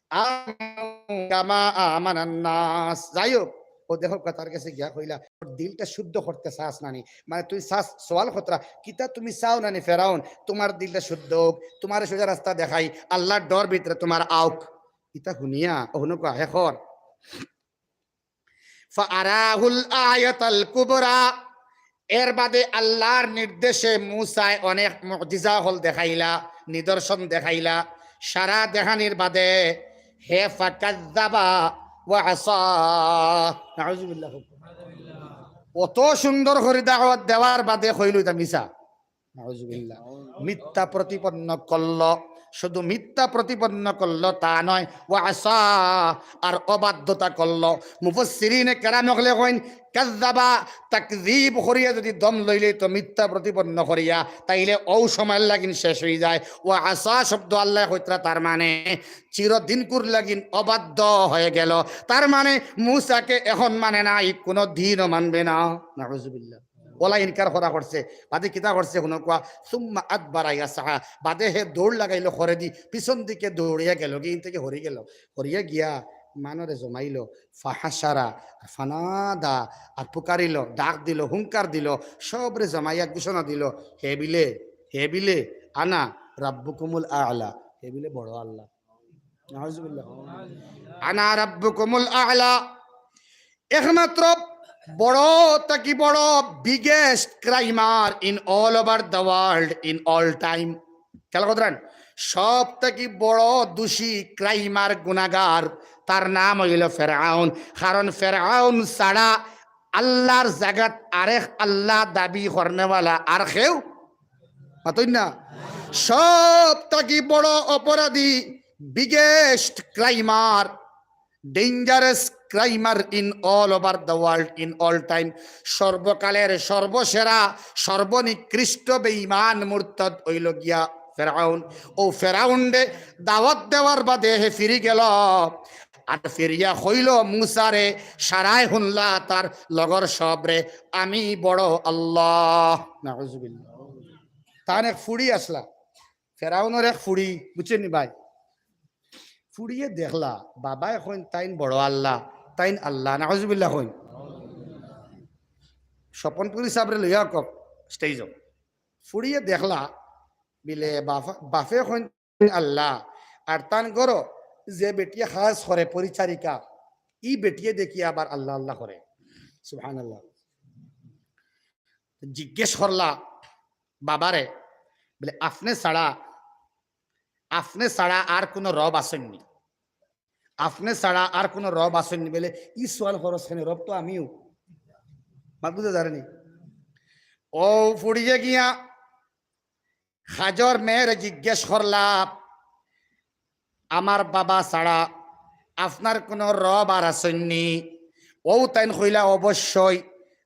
আমিনু কামা আমানান নাস। যাই হোক, ও দেখো কা, তার গেছে গিয়া কইলা, "তোর দিলটা শুদ্ধ করতে চাস না নি? মানে তুই চাস, সওয়াল করতরা, কিতা তুমি চাও না নি ফেরাউন, তুমার দিলটা শুদ্ধ অউক, তুমারে সোজা রাস্তা দেখাই, আল্লার ডর ভিতরে তুমার আউক।" ইতা হুনিয়া, ও হুনো কা, হে কর। ফাআরাহুল আয়াতাল কুবরা। এর বাদে আল্লার নির্দেশে মুসায় অনেক মুজিজা অকল দেখাইলা, নিদর্শন দেখাইলা। সারা দেখানির বাদে হে ফাকাজ্জাবা ওয়া আসা। নাউজুবিল্লাহ। অত সুন্দর করি দাওয়াত দেওয়ার বাদে কইল ইতা মিছা। নাউজুবিল্লাহ। মিথ্যা প্রতিপন্ন করল, শুধু মিথ্যা প্রতিপন্ন করল তা নয়, ওয়া আসা, আর অবাধ্যতা করল। মুফাসসিরিনে কেরাম অকলে কইন, কাজ্জাবা, তাকযীব করিয়া যদি দম লইলে তো মিথ্যা প্রতিপন্ন করিয়া, তাইলে অউ সময়র লাগিন শেষ অইযায়। ওয়া আসা শব্দ আল্লায় কইতরা, তার মানে চিরদিনকুর লাগিন অবাধ্য হয়ে গেল। তার মানে মুসাকে এখন মানে না, এই কোনো দিনও মানবে না। নাউজুবিল্লাহ। অলা ইনকার করা করছে, বাদে কিতা করছে হুনো কা, সুম্মা আদবারা ইয়াসা, বাদে হে দৌড় লাগাইল খরেদি, পিছন দিকে দৌড়িয়া গেলগি, ইন থাকি হরি গেল, হরিয়া গিয়া মানরে জমাইল, ফাহাশারা, ফানাদা, আর পুকারিল, ডাক দিল, হুঙ্কার দিল, সবরে জমাইয়া ঘোষণা দিল, হে বিলে, হে বিলে, আনা রাব্বুকুমুল আ'লা, হে বিলে বড় আল্লাহ। নাউজুবিল্লাহ। আনা রাব্বুকুমুল আ'লা। একমাত্র বড় থাকি বড়, biggest crimer in all over the world, in all time। খেয়াল করতরান, সব থাকি বড় দোষী, crimer, গুনাগার, তার নাম অইল ফেরাউন। কারণ ফেরাউন ছাড়া আল্লার জাগাত আরেক আল্লা দাবি করনেওয়ালা আর কেউ মাতইন না। সব থাকি বড় অপরাধী, biggest crimer, dangerous crimer in all over the world, in all time। সর্বকালের সর্বসেরা, সর্বনিকৃষ্ট বেঈমান মুরতাদ অইল গিয়া ফেরাউন। ও ফেরাউনরে দাওয়াত দেওয়ার বাদে হে ফিরি গেল। আর ফিরিয়া কইল মুসারে, সারায় হুনলা তার লগর সবরে, "আমি বড় আল্লাহ।" নাউজুবিল্লাহ। তান এক ফুড়ি আছলা, ফেরাউনর এক ফুড়ি, বুঝছইন নি ভাই? ফুড়িয়ে দেখলা, বাবায় কইন তাইন বড় আল্লাহ, তাইন আল্লাহ, নাউজুবিল্লাহ কইন। স্বপনপুরী সাবরে লইয়া কক stage-ও। ফুড়িয়ে দেখলা, বিলে বাফা-, বাফে কইন আল্লাহ, আর তান ঘরো যে বেটিয়ে কাজ করে পরিচারিকা, ই বেটিয়ে দেখি আবার আল্লাহ আল্লাহ করে। সুবহানাল্লাহ। জিজ্ঞেস করলা বাবারে, বলে, "আপনে ছাড়া, আপনে ছাড়া আর কোনো রব আছইন নি? আপনে ছাড়া আর কোনো রব আছইন নি?" বলে, "ই সওয়াল করস কেনে? রব তো আমিউ।" মাত বুঝা যার নি? ও ফুড়িয়ে গিয়া কাজর মেয়েরে জিজ্ঞেস করলা, "আমার বাবা ছাড়া আপনার কোনো রব আর আছইন নি?" ও তাইন কইলা, "অবশ্যই,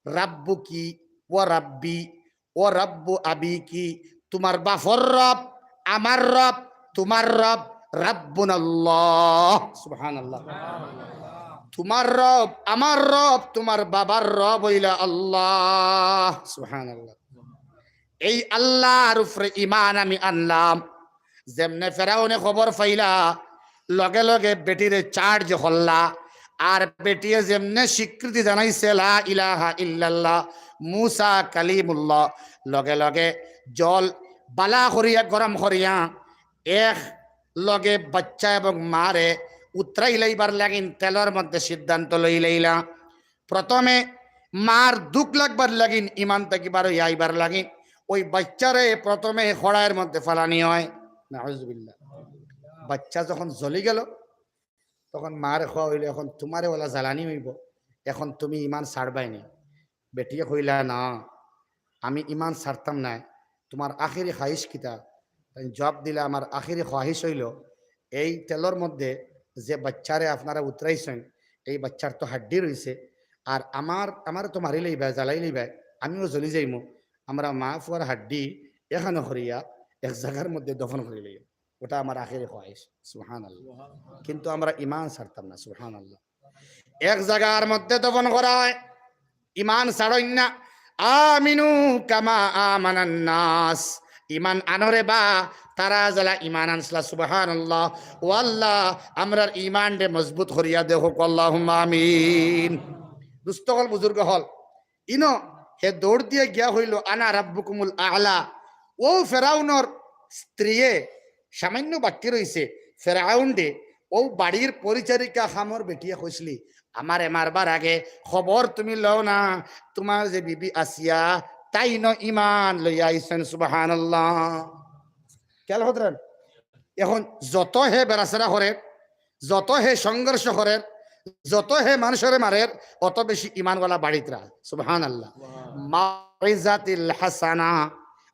রাব্বুকি ওয়া রাব্বি ওয়া রাব্বু আবিকি, তোমার বাফর রব, আমার রব, তোমার রব, রাব্বুনাল্লাহ।" সুবহানাল্লাহ। তোমার রব, আমার রব, তোমার বাবার রব অইলা আল্লাহ। সুবহানাল্লাহ। এই আল্লাহর উপরে ঈমান আমি আনলাম। যেমনে ফেরাউনে খবর পাইলা, লগে লগে বেটিরে charge করলা। আর বেটিয়ে যেমনে স্বীকৃতি জানাইছে, "লা ইলাহা ইল্লাল্লাহ, মুসা কালিমুল্লাহ", লগে লগে জল বালা করিয়া গরম করিয়া এক লগে বাচ্চা এবং মারে উতরাইলাইবার লাগিন তেলর মধ্যে সিদ্ধান্ত লইলাইলা। প্রথমে মার দুখ লাগবার লাগিন, ইমান থাকি বারইয়া আইবার লাগিন, ওই বাচ্চারে প্রথমে কড়াইর মধ্যে ফালানি হয়। নাউজুবিল্লাহ। বাচ্চা যখন জ্বলি গেল, তখন মারে কওয়া অইল, "এখন তোমারে ওলা জ্বালানি অইবো, এখন তুমি ইমান ছাড়বায় নি।" বেটিয়ে কইলা, "না, আমি ইমান ছাড়তাম নায়, তোমার আখেরি খাহিশ কিতা?" তাইন জবাব দিলা, "আমার আখেরি খাহিশ অইল, এই তেলর মধ্যে যে বাচ্চারে আপনারা উতরাইছইন, এই বাচ্চার তো হাড্ডি রইছে, আর আমার, আমারে তো মারিলাইবায়, জ্বালাইলাইবায়, আমিও জ্বলি যাইমু। আমরা মা ফুয়ার হাড্ডি একখানো করিয়া এক জাগার মধ্যে দফন করিলাইমু।" ওটা আমার আখেরি খাহিশ। সুবহানাল্লাহ। কিন্তু আমরা ইমান ছাড়তাম না। সুবহানাল্লাহ। এক জাগার মধ্যে দফন করা হয়, ইমান ছাড়ইন না। আমিনু কামা আমানান নাস, ইমান আনো রে বা, তারা যেলা ইমান আনছলা। সুবহানাল্লাহ। ও আল্লাহ, আমরার ইমানরে মজবুত করিয়া দেও, আল্লাহুম্মা আমিন। দুস্ত অকল, বুজুর্গ অকল, ইনো হে দৌড় দিয়া গিয়া কইলো, "আনা রাব্বুকুমুল আ'লা।" ও ফেরাউনর স্ত্রীয়ে সামান্য বাকি রইছে, ফেরাউনরে ও বাড়ির পরিচারিকা কামর বেটিয়ে কইছলি, "আমারে মারবার আগে খবর তুমি লও না, তুমার যে বিবি আসিয়া, তাইন ইমান লইয়া আইছইন।" সুবহানাল্লাহ। খেয়াল করইন, এখন যত হে বেড়াছেড়া করের, যত হে সংঘর্ষ করের, যত হে মানষরে মারের, অত বেশি ইমানওয়ালা বাড়িতরা। সুবহানাল্লাহ। মাউইজাতিল হাসানা,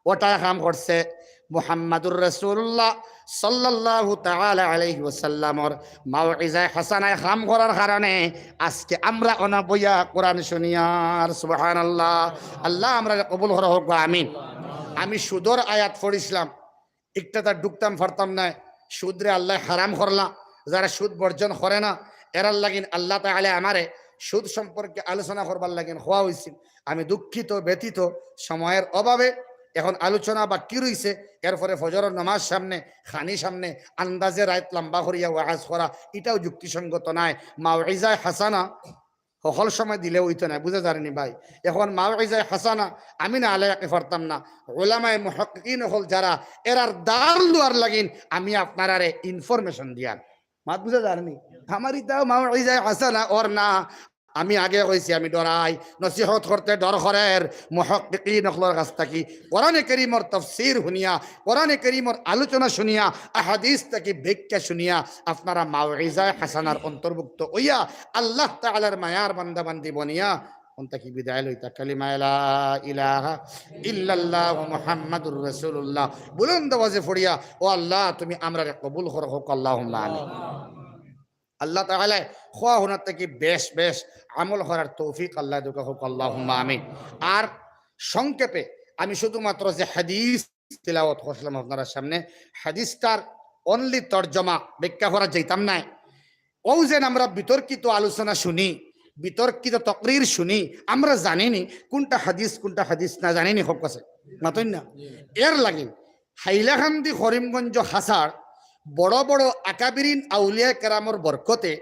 ওটায় কাম করছে। মুহাম্মাদুর রাসূলুল্লাহ সাল্লাল্লাহু তাআলা আলাইহি ওয়াসাল্লামর মাউইজায়ে হাসানায় কাম করার কারণে আজকে আমরা অনো বইয়া কোরআন শুনিয়ার। সুবহানাল্লাহ। আল্লাহ আমরারে কবুল করো, কউক্কা আমিন। আমি সুদর আয়াত পড়ছিলাম, একটা তার ঢুকতাম পারতাম না। সুদরে আল্লায় হারাম করলা, যারা সুদ বর্জন করে না, এরার লাগিন আল্লাহ তাআলা আমারে সুদ সম্পর্কে আলোচনা করবার লাগিন কওয়া অইছিল। আমি দুঃখিত, ব্যথিত, সময়ের অভাবে এখন আলোচনা বাকি রইছে। এরপরে ফজরর নামাজ সামনে, খানি সামনে, আন্দাজে রাইত লম্বা করিয়া ওয়াজ করা, ইটাও যুক্তিসঙ্গত নায়। মাউইজায়ে হাসানা হকল সময় দিলে অইতো নায়, বুঝা যারনি ভাই? এখন মাউইজায়ে হাসানা আমি না আলাইয়া পারতাম না, উলামায়ে মুহাক্কিকিন অকল যারা, এরার দার লওয়ার লাগিন আমি আপনারারে information দিয়ার। মাত বুঝা যারনি? আমার ইতাও মাউইজায়ে হাসানা অর না। আমি আগে কইছি, আমি ডরাই, নসিহত করতে ডর করের। মুহাক্কিকিন অকলর কাছ থাকি কোরআনে করিমর তফসির হুনিয়া, কোরআনে করিমর আলোচনা শুনিয়া, আহাদিস থাকি ব্যাখ্যা শুনিয়া আপনারা মাউইজায়ে হাসানার অন্তর্ভুক্ত অইয়া আল্লাহ তাআলার মায়ার বান্দা বান্দি বনিয়া অন থাকি বিদায় লইতা। কালিমায়ে লা ইলাহা ইল্লাল্লাহু মুহাম্মাদুর রাসূলুল্লাহ বুলন্দ আওয়াজে পড়িয়া, ও আল্লাহ, তুমি আমরারে কবুল করো, কউক্কা আল্লাহুম্মা আমিন। আল্লাহ তাআলায় কওয়া হুনার থাকি বেশ বেশ আমল করার তৌফিক আল্লায় দেউক্কা, কউক্কা আল্লাহুম্মা আমিন। আর সংক্ষেপে আমি শুধুমাত্র যে হাদিস তিলাওয়াত করছিলাম আপনারার সামনে, হাদিসটার only তর্জমা, ব্যাখ্যা করা যাইতাম নায়। অউ যেন আমরা বিতর্কিত আলোচনা শুনি, বিতর্কিত তকরির শুনি, আমরা জানিনি কুনটা হাদিস, কুনটা হাদিস না জানিনি, হক আছে, মাতইন না? এর লাগি হাইলাকান্দি, করিমগঞ্জ, হাছাড় বড় বড় আকাবিরিন আউলিয়া কেরামর বরকতে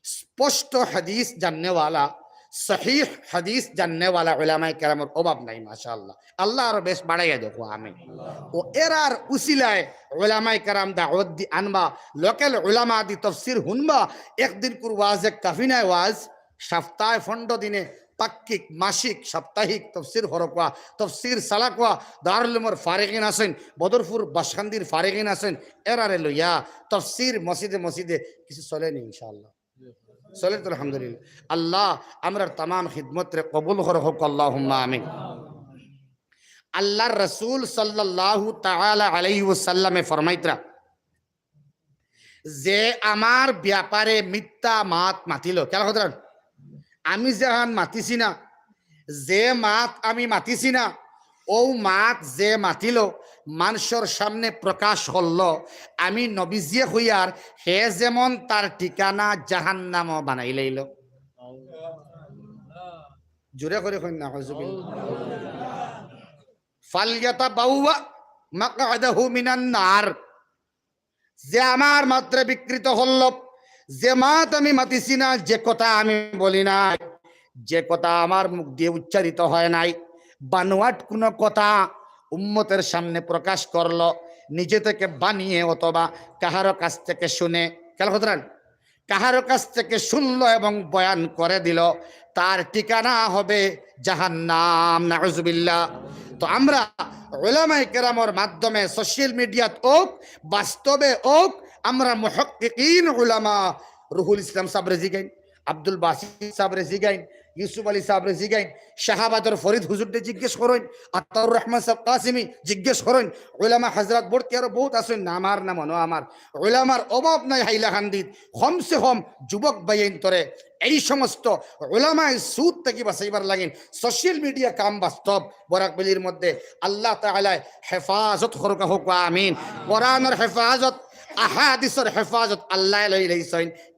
স্পষ্ট হাদিস জাননেওয়ালা, সহিহ হাদিস জাননেওয়ালা উলামায়ে কেরামর অভাব নাই, মাশাআল্লাহ। আল্লাহ আরো বেশ বাড়াইয়া দেউক্কা, আমিন। ও এরার উসিলায় উলামায়ে কেরাম দাওয়াত দি আনবা, local উলামা দি তফসির হুনবা, একদিনকুর ওয়াজে কাফি নায় ওয়াজ, সপ্তাহে পনরো দিনে পাক্ষিক, মাসিক, সাপ্তাহিক তফসির করউক্কা, তফসির চালাউক্কা, দারুল উলুমর ফারিগিন আছইন, বদরপুর বাসকান্দির ফারিগিন আছইন, এরারে লইয়া তফসির মসজিদে মসজিদে কিছু চলেনি ইনশাআল্লাহ। চলের তো আলহামদুলিল্লাহ। আল্লাহ আমরার তামাম খিদমতরে কবুল করো, কউক্কা আল্লাহুম্মা আমিন। আল্লাহর রাসূল সাল্লাল্লাহু তাআলা আলাইহি ওয়াসাল্লামে ফরমাইতরা, যে আমার ব্যাপারে মিথ্যা মাত মাতিল, খেয়াল করইন, আমি যেখান মাতিছি না, যে মাত আমি মাতিছি না, অউ মাত যে মাতিল, মানষর সামনে প্রকাশ করল, আমি নবীজিয়ে কইয়ার, হে যেমন তার ঠিকানা জাহান্নামো বানাইলাইল। জোরে করি কইন না, নাউজুবিল্লাহ। ফালইয়াতাবাওয়া মাকআদাহু মিনান নার। যে আমার মাতরে বিকৃত করল, যে মাত আমি মাতিছি না, যে কথা আমি বলি নাই, যে কথা আমার মুখ দিয়া উচ্চারিত হয় নাই, বানোয়াট কুনু কথা উম্মতের সামনে প্রকাশ করল, নিজে থেকে বানিয়ে অথবা কাহারো কাছ থেকে শুনে, খেয়াল করইন, কাহারো কাছ থেকে শুনল এবং বয়ান করে দিল, তার ঠিকানা হবে জাহান্নাম, নাউজুবিল্লাহ। তো আমরা উলামায়ে কেরামর মাধ্যমে social mediaত অউক, বাস্তবে অউক, আমরা মুহাক্কিকিন উলামা রুহুল ইসলাম সাবরে জিগাইন, আব্দুল বাসিত সাবরে জিগাইন, ইউসুফ আলী সাবরে জিগাইন, শাহাবাদর ফরিদ হুজুররে জিজ্ঞেস করইন, আতাউর রহমান সাব কাসিমি জিজ্ঞেস করইন, উলামা হযরত বর্তী আরো বউত আছইন, না আমার না মনো আমার, উলামার অভাব নাই হাইলাকান্দিত, কমসে কম যুবক ভাইয়াইন্তরে এই সমস্ত উলামায়ে সু থাকি বাঁচাইবার লাগিন social media কাম বাস্তব বরাক ভ্যালির মধ্যে আল্লাহ তাআলায় হেফাজত করউক্কা, কউক্কা আমিন। কোরআনর হেফাজত, আহাদিসর হেফাজত আল্লায় লইলাইছইন।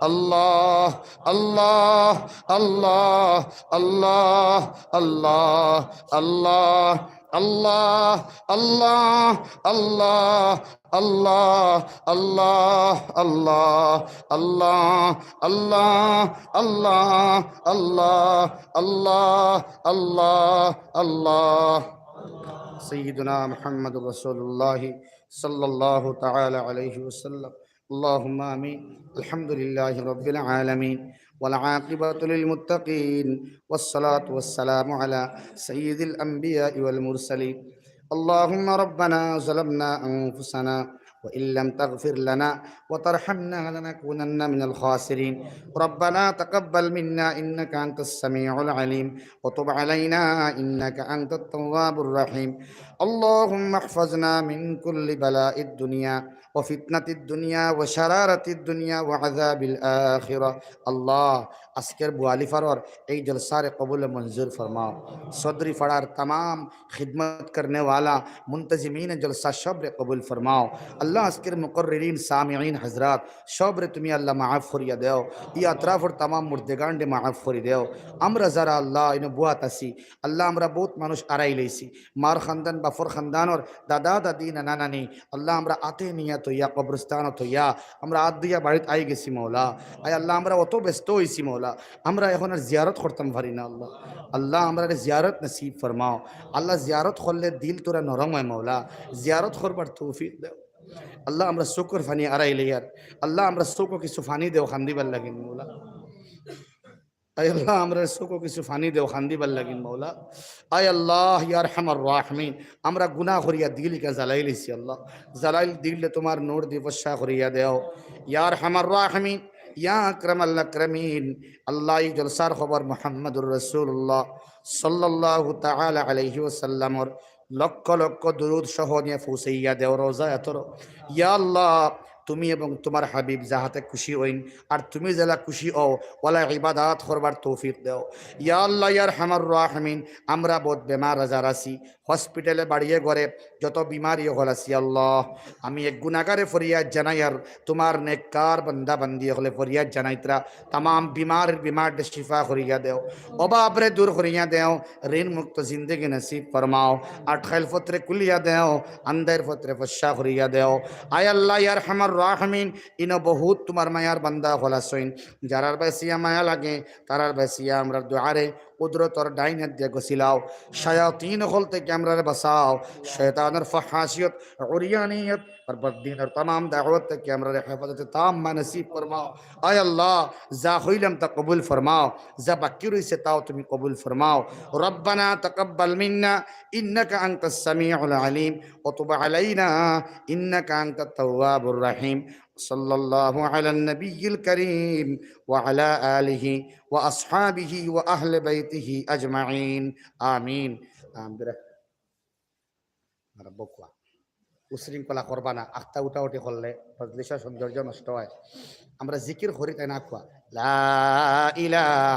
আল্লাহ, আল্লাহ, আল্লাহ, আল্লাহ, আল্লাহ, আল্লাহ, আল্লাহ, আল্লাহ, আল্লাহ, আল্লাহ, আল্লাহ, আল্লাহ, আল্লাহ, আল্লাহ, আল্লাহ, আল্লাহ, আল্লাহ, আল্লাহ, আল্লাহ। سيدنا محمد رسول الله صلى الله تعالى عليه وسلم. اللهم آمين. الحمد لله رب العالمين، والعاقبة للمتقين، والصلاة والسلام على سيد الأنبياء والمرسلين. اللهم ربنا ظلمنا أنفسنا وإن لم تغفر لنا وترحمنا لنكونن من الخاسرين. ربنا تقبل منا إنك أنت السميع العليم وتب علينا إنك أنت التواب الرحيم. اللهم احفظنا من كل بلاء الدنيا وفتنة الدنيا وشرارة الدنيا وعذاب الآخرة. আল্লাহ, আজকের বুয়ালিফারর এই জলসারে কবুল মঞ্জুর ফরমাও। সদরি ফাড়ার তামাম খিদমত করনে ওয়ালা মুনতাজিমিন জলসা সবরে কবুল ফরমাও। আল্লাহ, আজকের মুকররিন, সামিঈন হযরত সবরে তুমি আল্লাহ মাফ করিয়া দেও। ই আতরাফর তামাম মুর্দেগানরে মাফ করি দেও। আমরা যারা আল্লাহ ইনো বুয়াত আছি, আল্লাহ আমরা বউত মানুষ আরাই লইছি, মার খানদান, বাফর খানদানর, দাদা দাদি, নানা নানি, আল্লাহ আমরা আতে নিয়া থইয়া, কবরস্থানো থইয়া, আমরা আত দিয়া বাড়িত আই গেছি মৌলা। আয় আল্লাহ, আমরা অত ব্যস্ত অইছি মৌলা, আমরা এখন আর জিয়ারত করতাম পারি না আল্লাহ। আল্লাহ, আমরারে জিয়ারত নসিব ফরমাও। আল্লাহ, জিয়ারত করলে দিল তোরা নরম অয় মৌলা, জিয়ারত করবার তৌফিক দেও। আল্লাহ, আমরা চকুর পানি আরাই লইয়ার, আল্লাহ, আমরা চকু কিছু পানি দেও কান্দিবার লাগিন মৌলা। আয় আল্লাহ, আমরা চকু কিছু পানি দেও কান্দিবার লাগিন মৌলা। আয় আল্লাহ, ইয়া আরহামার রাহমিন, আমরা গুনাহ করিয়া দিল ইকা জ্বালাই লইছি আল্লাহ, জ্বালাইল দিলরে তোমার নূর দি ফর্সা করিয়া দেও। ইয়া আরহামার রাহমিন, ইয়া আকরামাল আকরামিন, আল্লাহ, ই জলসার খবর মুহাম্মাদুর রাসূলুল্লাহ সাল্লাল্লাহু তাআলা আলাইহি ওয়াসাল্লামর লক্ষ লক্ষ দুরূদ সহ নিয়া পৌঁছাইয়া দেও রওজায় আতর। ইয়া আল্লাহ, তুমি এবং তুমার হাবিব যাহাতে খুশি অইন, আর তুমি যেলা খুশি অও, ওলা ইবাদত করবার তৌফিক দেও। ইয়া আল্লাহ, ইয়া আরহামার রাহিমিন, আমরা বউত বেমার আজার আছি, হসপিটালে বাড়িয়ে ঘরে যত বিমারি অকল আছি, আল্লাহ, আমি এক গুনাগারে ফরিয়াদ জানাই, আর তুমার নেককার বান্দা বান্দি অকলে ফরিয়াদ জানাইতরা, তামাম বিমারির বিমাররে শিফা করিয়া দেও, অভাবরে দূর করিয়া দেও, ঋণ মুক্ত জিন্দেগি নসিব ফরমাও, আটকাইল পথরে খুলিয়া দেও, আন্দাইর পথরে ফর্সা করিয়া দেও। আয় আল্লাহ, ইয়া আরহামার রাহিমিন, ইনো বউত তুমার মায়ার বান্দা অকল আছইন, যারার বায় চাইয়া মায়া লাগে, তারার বায় চাইয়া আমরার দুয়ারে কুদরতর ডাইন হাত দিয়া গছিলাও। শায়াতিন অকল থাকি আমরারে বাঁচাও, শয়তানর ফাহাশিয়ত, উরিয়ানিয়ত, আর বদদিনর তামাম দাওয়াত থাকি আমরারে হেফাজতে তাম্মা নসিব ফরমাও। আয় আল্লাহ, যা কইলাম তা কবুল ফরমাও, যা বাকি রইছে তাও তুমি কবুল ফরমাও। ربنا تقبل منا إنك أنت السميع العليم وتب علينا إنك أنت التواب الرحيم. صلى الله على النبي الكريم وعلى آله وأصحابه وأهل بيته أجمعين. آمين. آمين. আর বকুয়া। উশৃঙ্খলা করবা না, আখতা উঠাউঠি করলে মজলিসর সৌন্দর্য নষ্ট হয়। আমরা জিকির করি তাই না, কওয়া, লা ইলাহা